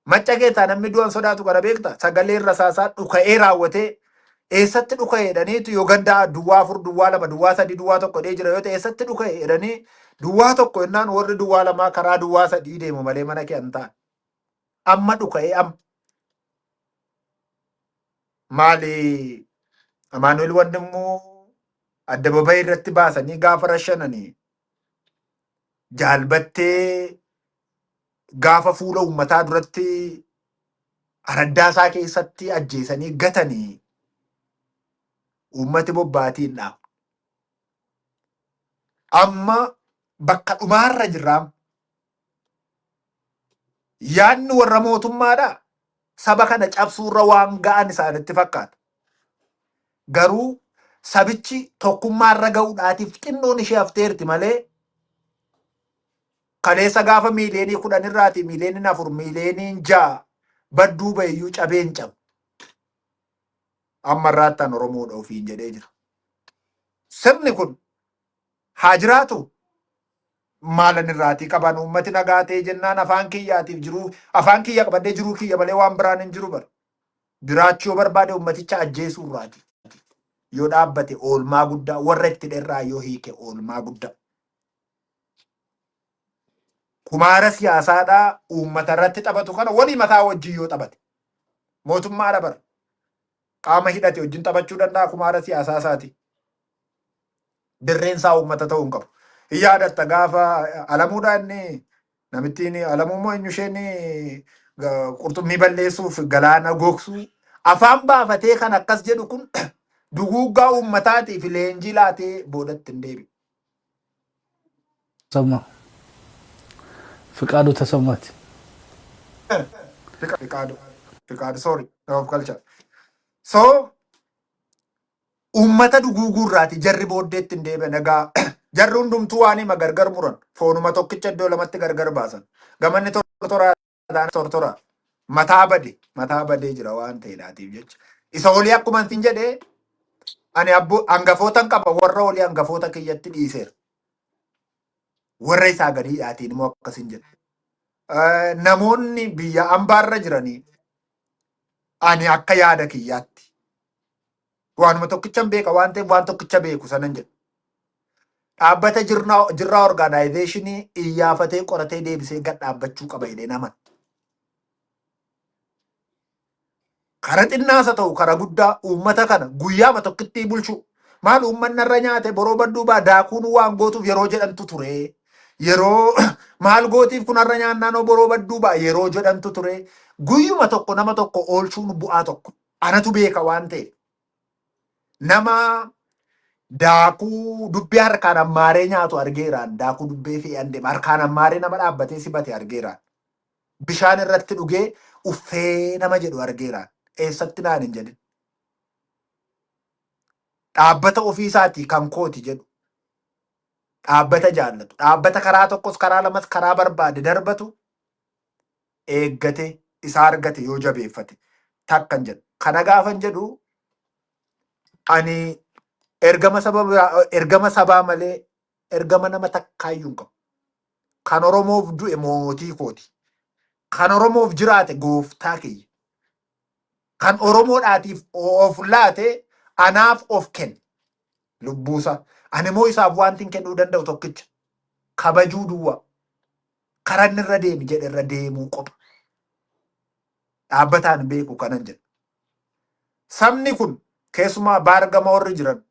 Macca keessaa namni du'an sodaatu kana beekta. Sagaleen rasaasaa dhuka'ee raawwatee eessatti dhuka'e jedhaniitu, yoo gandaa duwwaa 4, duwwaa 2, duwwaa 3, duwwaa 1 jedhee jira yoo ta'e, eessatti dhuka'e jedhanii duwwaa 1 jennaan, warri duwwaa 2 karaa duwwaa 3 deemu malee mana kee hin ta'an. Amma dhuka'ee amma. Maali, Amaanu'el Wandimmoo addababayii irratti baasanii gaafa rashananii, jaalbattee gaafa fuula uummataa duratti araddaa isaa keessatti ajjeesanii gatanii, uummati bobbaatiin dhaabu. Amma bakka dhumaarra jirraam. Yaadni warra mootummaadhaa saba kana cabsuurra waan ga'an isaanitti fakkaata. Garuu sabichi tokkummaarra ga'uudhaatiif xinnoon ishee hafteerti malee, kaleessa gaafa miiliyoonii 10 irraati miiliyooniin 4, miiliyooniin 6 badduu ba'iyyuu cabee hin cabu. Amma irraattaan Oromoodha ofiin jedhee jira. Sirni kun haa jiraatu, maalan irraatii qaban? Uummati nagaa ta'e jennaan afaan kiyyaatiif jiruu, afaan kiyya qabadhee jiruu kiyya malee waan biraan hin jiru bara. Jiraachuu yoo barbaade uummaticha ajjeesuu irraati. Yoo dhaabbate oolmaa guddaa, warra itti dherraa yoo hiike oolmaa guddaa. Kumaara siyaasaadhaa uummata irratti taphatu kana walii mataa wajjin yoo taphate, mootummaadha bara. Qaama hidhate wajjin taphachuu danda'a kumaara siyaasaa isaati. Dirreen isaa uummata ta'uu hin qabu. Hin yaadatta, gaafa Alamuudhaa inni namittiin Alamuu immoo eenyu isheen qurxummii balleessuuf galaana gogsuu afaan baafatee kan akkas jedhu kun, duguuggaa uummataatiif leenjii laatee boodatti hin deebi'u. ተሰማ ፍቃዱ ተሰማቲ። Fiqaadu, Fiqaadu, sorry, of culture. So uummata duguuguu irraati jarri booddeetti hin deebi'an. Egaa jarri hundumtuu waan hima gargar muran, foonuma tokkicha iddoo lamatti gargar baasan. Gamanni tortoraa tortoraa mataa bade, mataa badee jira waan ta'eedhaatiif jecha. Isa olii akkuma isin jedhee, ani abbo hangafootan qaba, warra olii hangafoota kiyyatti dhiiseera. Warra isaa gadiidhaatiin immoo akkasin jedha. Namoonni biyya ambaarra jiranii, ani akka yaada kiyyaatti waanuma tokkichan beeka waan ta'eef, waan tokkicha beeku sanan jedha. Dhaabbata jirraa organizationii iyyaafatee qoratee deebisee gad dhaabbachuu qaba jedhee naman. Kara xinnaas haa ta'u kara guddaa, uummata kana guyyaama tokkittii bulchuu. Maal, uummanni irra nyaate boroo badduu baa daakuun waan gootuuf yeroo jedhantu ture. Yeroo maal gootiif kun har'a nyaannaan boroo badduu baa yeroo jedhantu ture. Guyyuma tokko nama tokko oolchuun bu'aa tokko. Anatu beeka waan ta'eef. Nama daakuu dubbee harkaan ammaaree nyaatu argeeraan, daakuu dubbee fe'an deema harkaan ammaaree nama dhaabbatee sibate argeeraan, bishaan irratti dhugee uffee nama jedhu argeeraan. Eessatti naan hin jedhin. Dhaabbata ofiisaatii kan kooti jedhu, dhaabbata jaallatu, dhaabbata karaa tokkos karaa lamas karaa barbaade darbatu eeggate isa argate yoo jabeeffate takkan jedhu. Kana gaafan jedhu ani ergama saba biraa, ergama sabaa malee ergama nama takkaayyuu hin qabu. Kan Oromoof du'e mootii kooti. Kan Oromoof jiraate gooftaa kiyya. Kan Oromoodhaatiif of laate anaaf of kenne lubbuusaa. Ani immoo isaaf wanti hin kennuu danda'u tokkicha. Kabajuu duwwaa. Karaa inni irra deemi jedhe irra deemuu qofa. Dhaabbataan beeku kanan jedha. Sabni kun keessumaa baargama warri jiran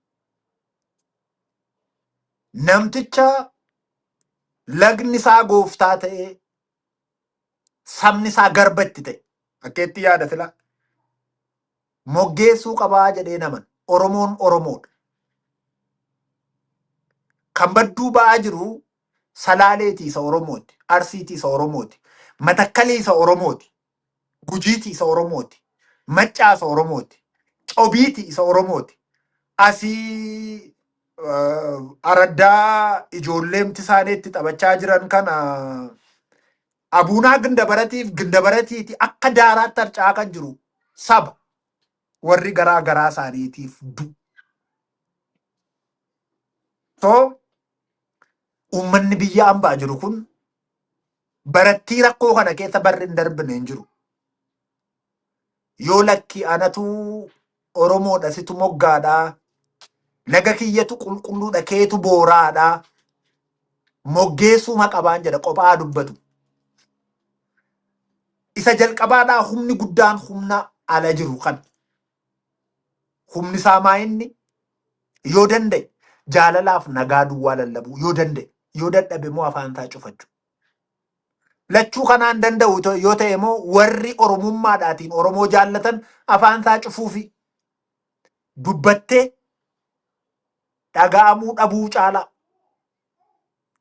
namticha lagni isaa gooftaa ta'ee sabni isaa garba itti ta'e akkeetti yaada sila moggeessuu qabaa jedhee naman. Oromoon Oromoodha. Kan badduu ba'aa jiru Salaaleetii isa Oromooti, Arsiitii isa Oromooti, Matakkalii isa Oromooti, Gujiitii isa Oromooti, Maccaa isa Oromooti, Cobiitii isa Oromooti. Asii araddaa ijoolleemti isaanii itti taphachaa jiran kana Abuunaa Gindabaratiif Gindabaratiiti akka daaraatti harca'aa kan jiru saba warri garaa garaa isaaniitiif du. So uummanni biyya ambaa jiru kun barattii rakkoo kana keessa barri hin darbine hin jiru. Yoo lakki anatu Oromoodha situ moggaadha, laga kiyyatu qulqulluudha keetu booraadha, moggeessuu maqabaan jedha qophaa dubbatu. Isa jalqabaadhaa humni guddaan humna ala jiru kan humni isaa maa inni yoo danda'e jaalalaaf nagaa duwwaa lallabuu yoo danda'e, yoo dadhabe immoo afaan isaa cufachuu. Lachuu kanaan danda'u yoo ta'e immoo warri Oromummaadhaatiin Oromoo jaallatan afaan isaa cufuufi dubbattee dhaga'amuu dhabuu caalaa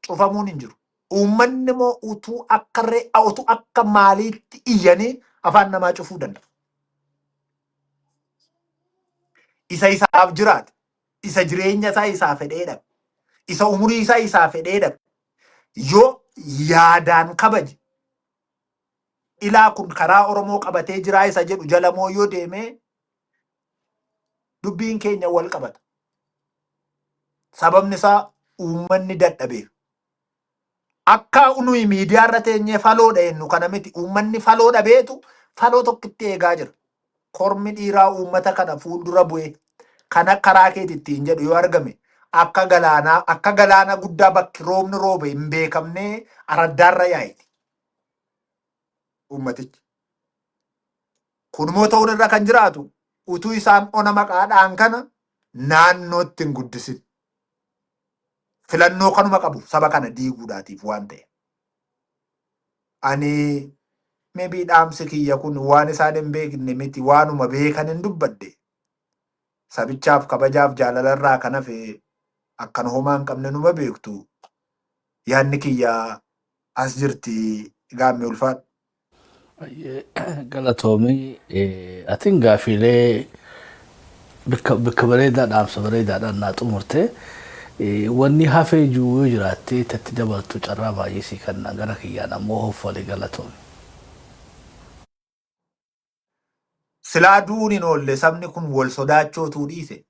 cufamuun hin jiru. Uummanni immoo utuu akka re'a utuu akka maaliitti iyyanii afaan namaa cufuu danda'a. Isa isaaf jiraate, isa jireenya isaa isaa fedhee dhabe, isa umurii isaa isaa fedhee dhabe, yoo yaadaan kabaje, ilaa kun karaa Oromoo qabatee jiraa isa jedhu jalamoo yoo deemee dubbiin keenya wal qabata. Sababni isaa uummanni dadhabeera. Akka nuyi miidiyaa irra teenyee faloo dha'ennu kana miti, uummanni faloo dhabeetu faloo tokkitti eegaa jira. Kormi dhiiraa uummata kana fuuldura bu'ee kan akka karaa keeti ittiin jedhu yoo argame akka galaanaa, akka galaana guddaa bakki roobni roobe hin beekamnee araddaarra yaa'iti uummatichi. Kun immoo ta'uun irra kan jiraatu utuu isaan ona maqaadhaan kana naannootti hin guddisin. Filannoo kanuma qabu saba kana diiguudhaatiif waan ta'e. Ani maybe dhaamsi kiyya kun waan isaan hin beekne miti, waanuma beekan hin dubbadde. Sabichaaf kabajaaf jaalalarraa kan hafe akkan homaa hin qabne numa beektu. Yaadni kiyya as jirti, gaammee ulfaadhu. Galatoomii, atin gaafiilee bikka bareedaa dhaamsa bareedaadhaan naa xumurte. Wanni hafee jiru yoo jiraatte tatti dabaltu carraa baay'ee sii kenna, gara kiyyaan ammoo hoffalee, galatoomi. Silaa du'uun hin oolle sabni kun wal sodaachootuu dhiise.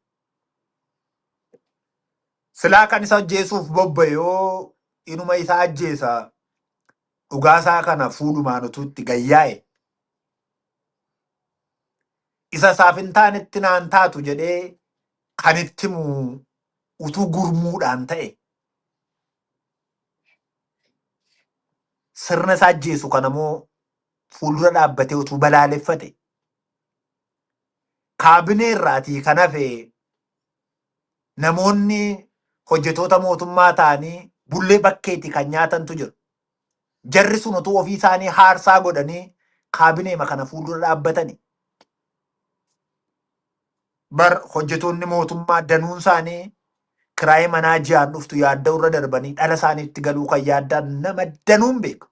Silaa kan isa ajjeesuuf bobba'e yoo inuma isa ajjeesa dhugaasaa kana fuulumaan utuu itti gayyaa'e, isa isaaf hin taanetti naan taatu jedhee kan itti himu utuu gurmuudhaan ta'e, sirna isa ajjeesu kanammoo fuuldura dhaabbatee utuu balaaleffate, kaabinee irraatii kan hafe namoonni hojjetoota mootummaa ta'anii bullee bakkeetti kan nyaatantu jira. Jarri sun utuu ofii isaanii haarsaa godhanii kaabineema kana fuuldura dhaabbatanii. Bar hojjetoonni mootummaa danuun isaanii kiraayii manaa ji'aan dhuftu yaadda'u irra darbanii dhala isaaniitti galuu kan yaaddaan nama danuun beeka.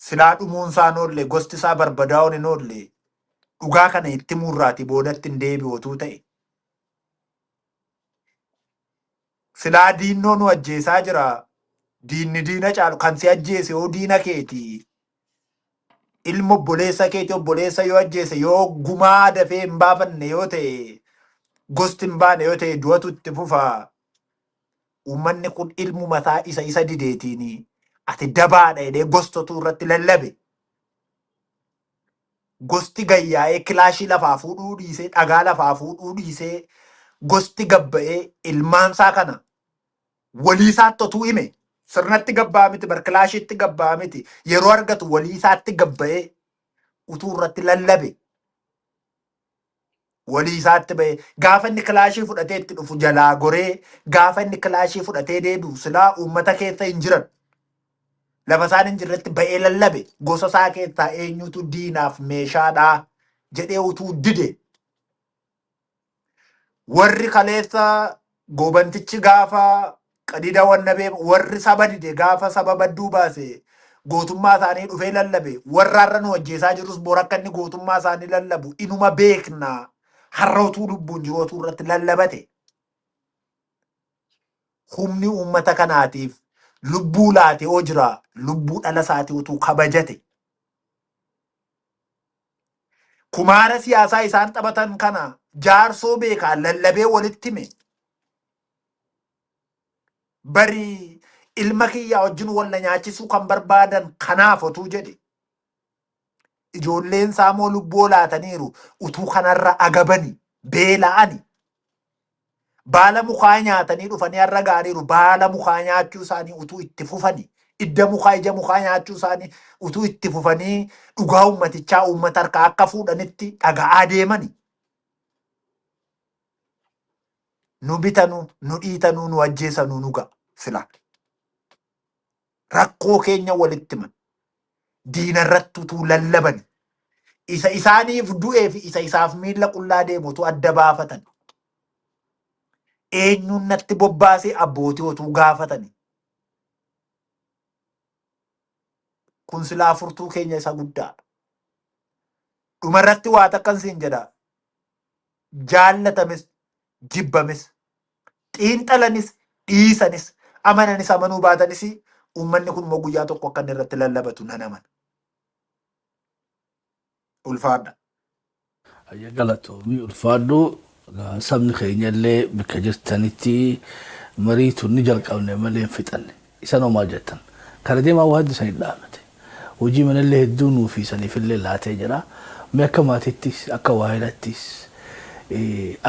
Silaa dhumuun isaa hin oolle, gosti isaa barbadaa'uun hin oolle, dhugaa kana itti murraati boodatti hin deebi'u utuu ta'e. Silaa diinnoo nu ajjeesaa jira. Diinni diina caalu kan si ajjeese yoo diina keeti. Ilma obboleessa keetii obboleessa yoo ajjeese, yoo gumaa dafee hin baafanne yoo ta'e, gosti hin baane yoo ta'e, du'atu itti fufa. Uummanni kun ilmu mataa isa isa dideetiin ati dabaadha jedhee gostotu irratti lallabe. Gosti gayyaa'ee kilaashii lafaa fuudhuu dhiisee, dhagaa lafaa fuudhuu dhiisee, gosti gabba'ee ilmaansaa kana walii isaatti otuu hime, sirnatti gabba'aa miti bar, kilaashiitti gabba'aa miti, yeroo argatu walii isaatti gabba'ee utuu irratti lallabe, walii isaatti ba'ee gaafa inni kilaashii fudhatee itti dhufu jalaa goree, gaafa inni kilaashii fudhatee deebi'u silaa uummata keessa hin jiran, lafa isaan hin jirretti ba'ee lallabe, gosa isaa keessaa eenyutu diinaaf meeshaadhaa jedhee utuu dide, warri kaleessa goobantichi gaafa qadiida wannabee, warri saba dide gaafa saba badduu baase gootummaa isaanii dhufee lallabe, warra har'a nu ajjeesaa jirus bor akka inni gootummaa isaanii lallabu inuma beekna, har'a utuu lubbuun jiru utuu irratti lallabate, humni uummata kanaatiif lubbuu laate oo jira, lubbuu dhala isaatii utuu kabajate, kumaara siyaasaa isaan taphatan kana jaarsoo beekaa lallabee walitti hime, bari ilma kiyyaa wajjin wal na nyaachisuu kan barbaadan kanaaf otuu jedhe, ijoolleen isaa immoo lubbuu laataniiru utuu kanarra agabani beela'ani baala mukaa nyaatanii dhufanii har'a gaariiru, baala mukaa nyaachuu isaanii utuu itti fufani, idda mukaa ija mukaa nyaachuu isaanii utuu itti fufanii, dhugaa uummatichaa uummata harkaa akka fuudhanitti dhaga'aa deemani, nu bitanu, nu dhiitanu, nu ajjeesanu, nu ga'a. Sila rakkoo keenya walitti himan, diinarratti utuu lallaban, isa isaaniif du'ee fi isa isaaf miilla qullaa deemu utuu adda baafatan, eenyuun natti bobbaasee abbootii utuu gaafatani, kun silaa furtuu keenya isa guddaadha. Dhumarratti waa takkan siin jedha: jaallatamis jibbamis, xiinxalanis dhiisanis, amananis amanuu baatanis, uummanni kun immoo guyyaa tokko akka inni irratti lallabatu nan amana. Ulfaadha. Ayya, galatoomii, ulfaadhu. Sabni keenya illee bakka jirtanitti marii tun ni jalqabne malee hin fixanne. Isan homaa jettan. Kana deemaa waa hedduu isanii dhaamate. Hojii manallee hedduu nuufi isaniifillee laatee jira. Mee akka maatittis, akka waahilattis,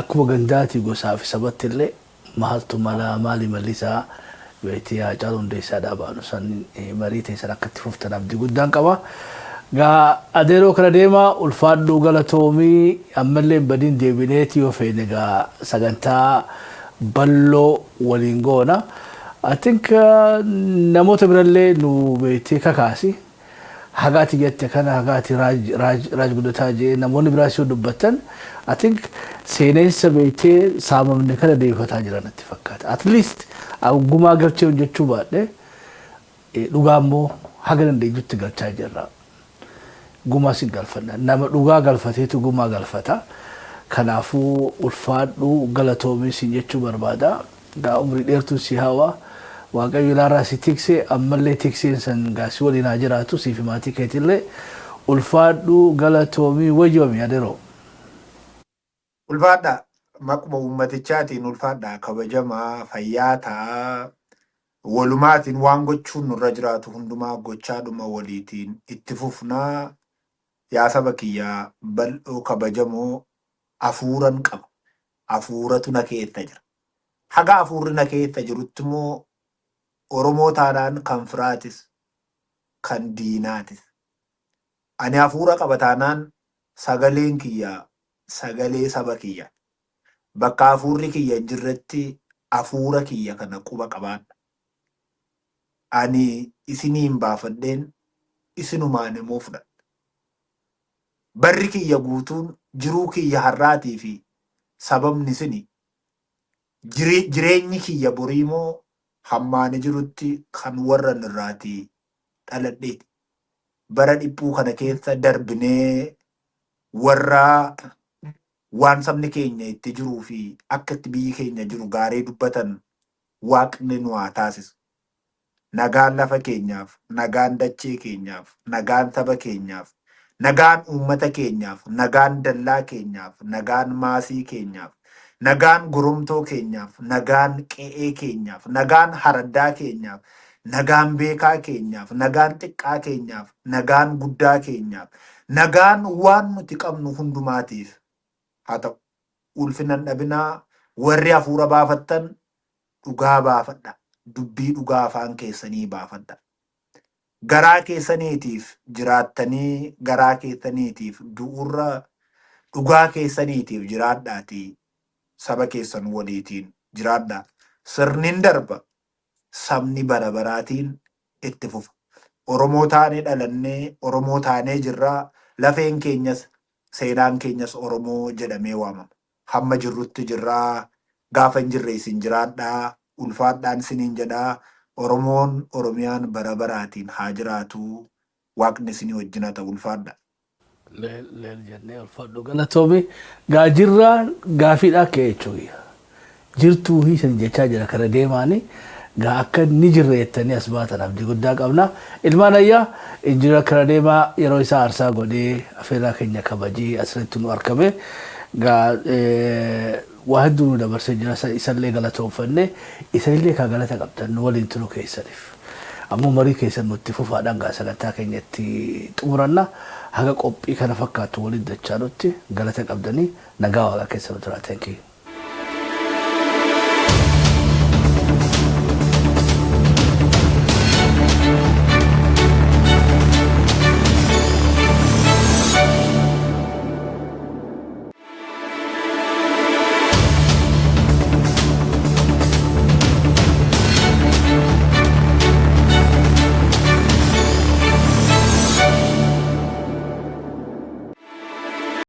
akkuma gandaatii gosaa fi sabatti illee maaltu mala, maali mallisaa beektii Haacaaluu Hundeessaadhaa baanu san marii teessan akka itti fuftan abdii guddaan qaba. Gaa adeeroo kana deema, ulfaadhuu, galatoomii, ammallee hin badiin, deebineeti yoo feene gaa sagantaa bal'oo waliin goona. I think namoota birallee nu beektee kakaasi. Haga ati jette kana, haga ati raaj guddataa jee namoonni biraas yoo dubbattan, I think seenessa beektee saamamne kana deebifataa jiran natti fakkaata. At least gumaa galchee hojjechuu baadhe, dhugaa immoo haga dandeenyutti galchaa jirra. Gumaa sin galfanna. Nama dhugaa galfateetu gumaa galfata. Kanaafuu ulfaadhu, galatoomii sin jechuu barbaada. Gaa umrii dheertuun si hawa. Waaqayyo ilaarraa si tikse, ammallee tikseen san gaa si waliin haa jiraatu, siif maatii keetillee. Ulfaadhu, galatoomii, wayyoomi adeeroo. Ulfaadha. Maquma uummatichaatiin ulfaadha. Kabajamaa, fayyaa ta'a. Walumaatiin waan gochuun nurra jiraatu hundumaa gochaadhuma waliitiin itti fufnaa. Yaa saba kiyyaa bal'oo kabajamoo, hafuuran qaba. Hafuuratu na keessa jira. Haga hafuurri na keessa jirutti immoo Oromoo taanaan kan firaatis kan diinaatis. Ani hafuura qaba taanaan sagaleen kiyya sagalee saba kiyya. Bakka hafuurri kiyya hin jirretti hafuura kiyya kana quba qabaadha. Ani isiniin baafadheen isinumaan immoo fudhadha. Barri kiyya guutuun jiruu kiyya har'aatii fi sababni isini, jireenyi kiyya borii immoo hammaani jirutti kan warra irraatii dhaladheeti. Bara dhiphuu kana keessa darbinee warra waan sabni keenya itti jiruu fi akka itti biyyi keenya jiru gaarii dubbatan waaqni nu haa taasisu. Nagaan lafa keenyaaf, nagaan dachee keenyaaf, nagaan saba keenyaaf, Nagaan uummata keenyaaf, nagaan dallaa keenyaaf, nagaan maasii keenyaaf, nagaan goromtoo keenyaaf, nagaan qe'ee keenyaaf, nagaan haraddaa keenyaaf, nagaan beekaa keenyaaf, nagaan xiqqaa keenyaaf, nagaan guddaa keenyaaf, nagaan waan nuti qabnu hundumaatiif haa ta'u. Ulfina hin dhabinaa. Warri hafuura baafattan dhugaa baafadha. Dubbii dhugaa afaan keessanii baafadha. Garaa keessaniitiif jiraattanii garaa keessaniitiif du'urra dhugaa keessaniitiif jiraadhaatii saba keessan waliitiin jiraadhaa. Sirni darba, sabni bara baraatiin itti fufa. Oromoo taanee dhalannee Oromoo taanee jirraa. Lafeen keenyas seenaan keenyas Oromoo jedhamee waamama. Hamma jirrutti jirraa, gaafa hin jirre isin jiraadhaa, ulfaadhaan isiniin jedhaa. Oromoon Oromiyaan bara baraatiin haa jiraatu. Waaqni isinii wajjin haa ta'u, ulfaadha. Leel leel jennee, ulfaadhu, galatoomi. Gaajirraan gaafiidhaa ka'e jechuudha. Jirtuu hiisan jechaa jira kana deemaani gaa akka ni jirre jettanii as baatan abdii guddaa qabna. Ilmaan ayyaa, injinar kana deemaa yeroo isaa aarsaa godhee afeerraa keenya kabajee asirratti nu argame. Gaa waa hedduu nu dabarsee jira, isallee galatoonfanne, isanillee kaa galata qabdan nu waliin turuu keessaniif. Ammoo marii keessan nutti fufaadhaan gaa sagantaa keenya itti xumuranna. Haga qophii kana fakkaatu waliin dachaanutti galata qabdanii, nagaa Waaqaa keessa nu tura. Thank you.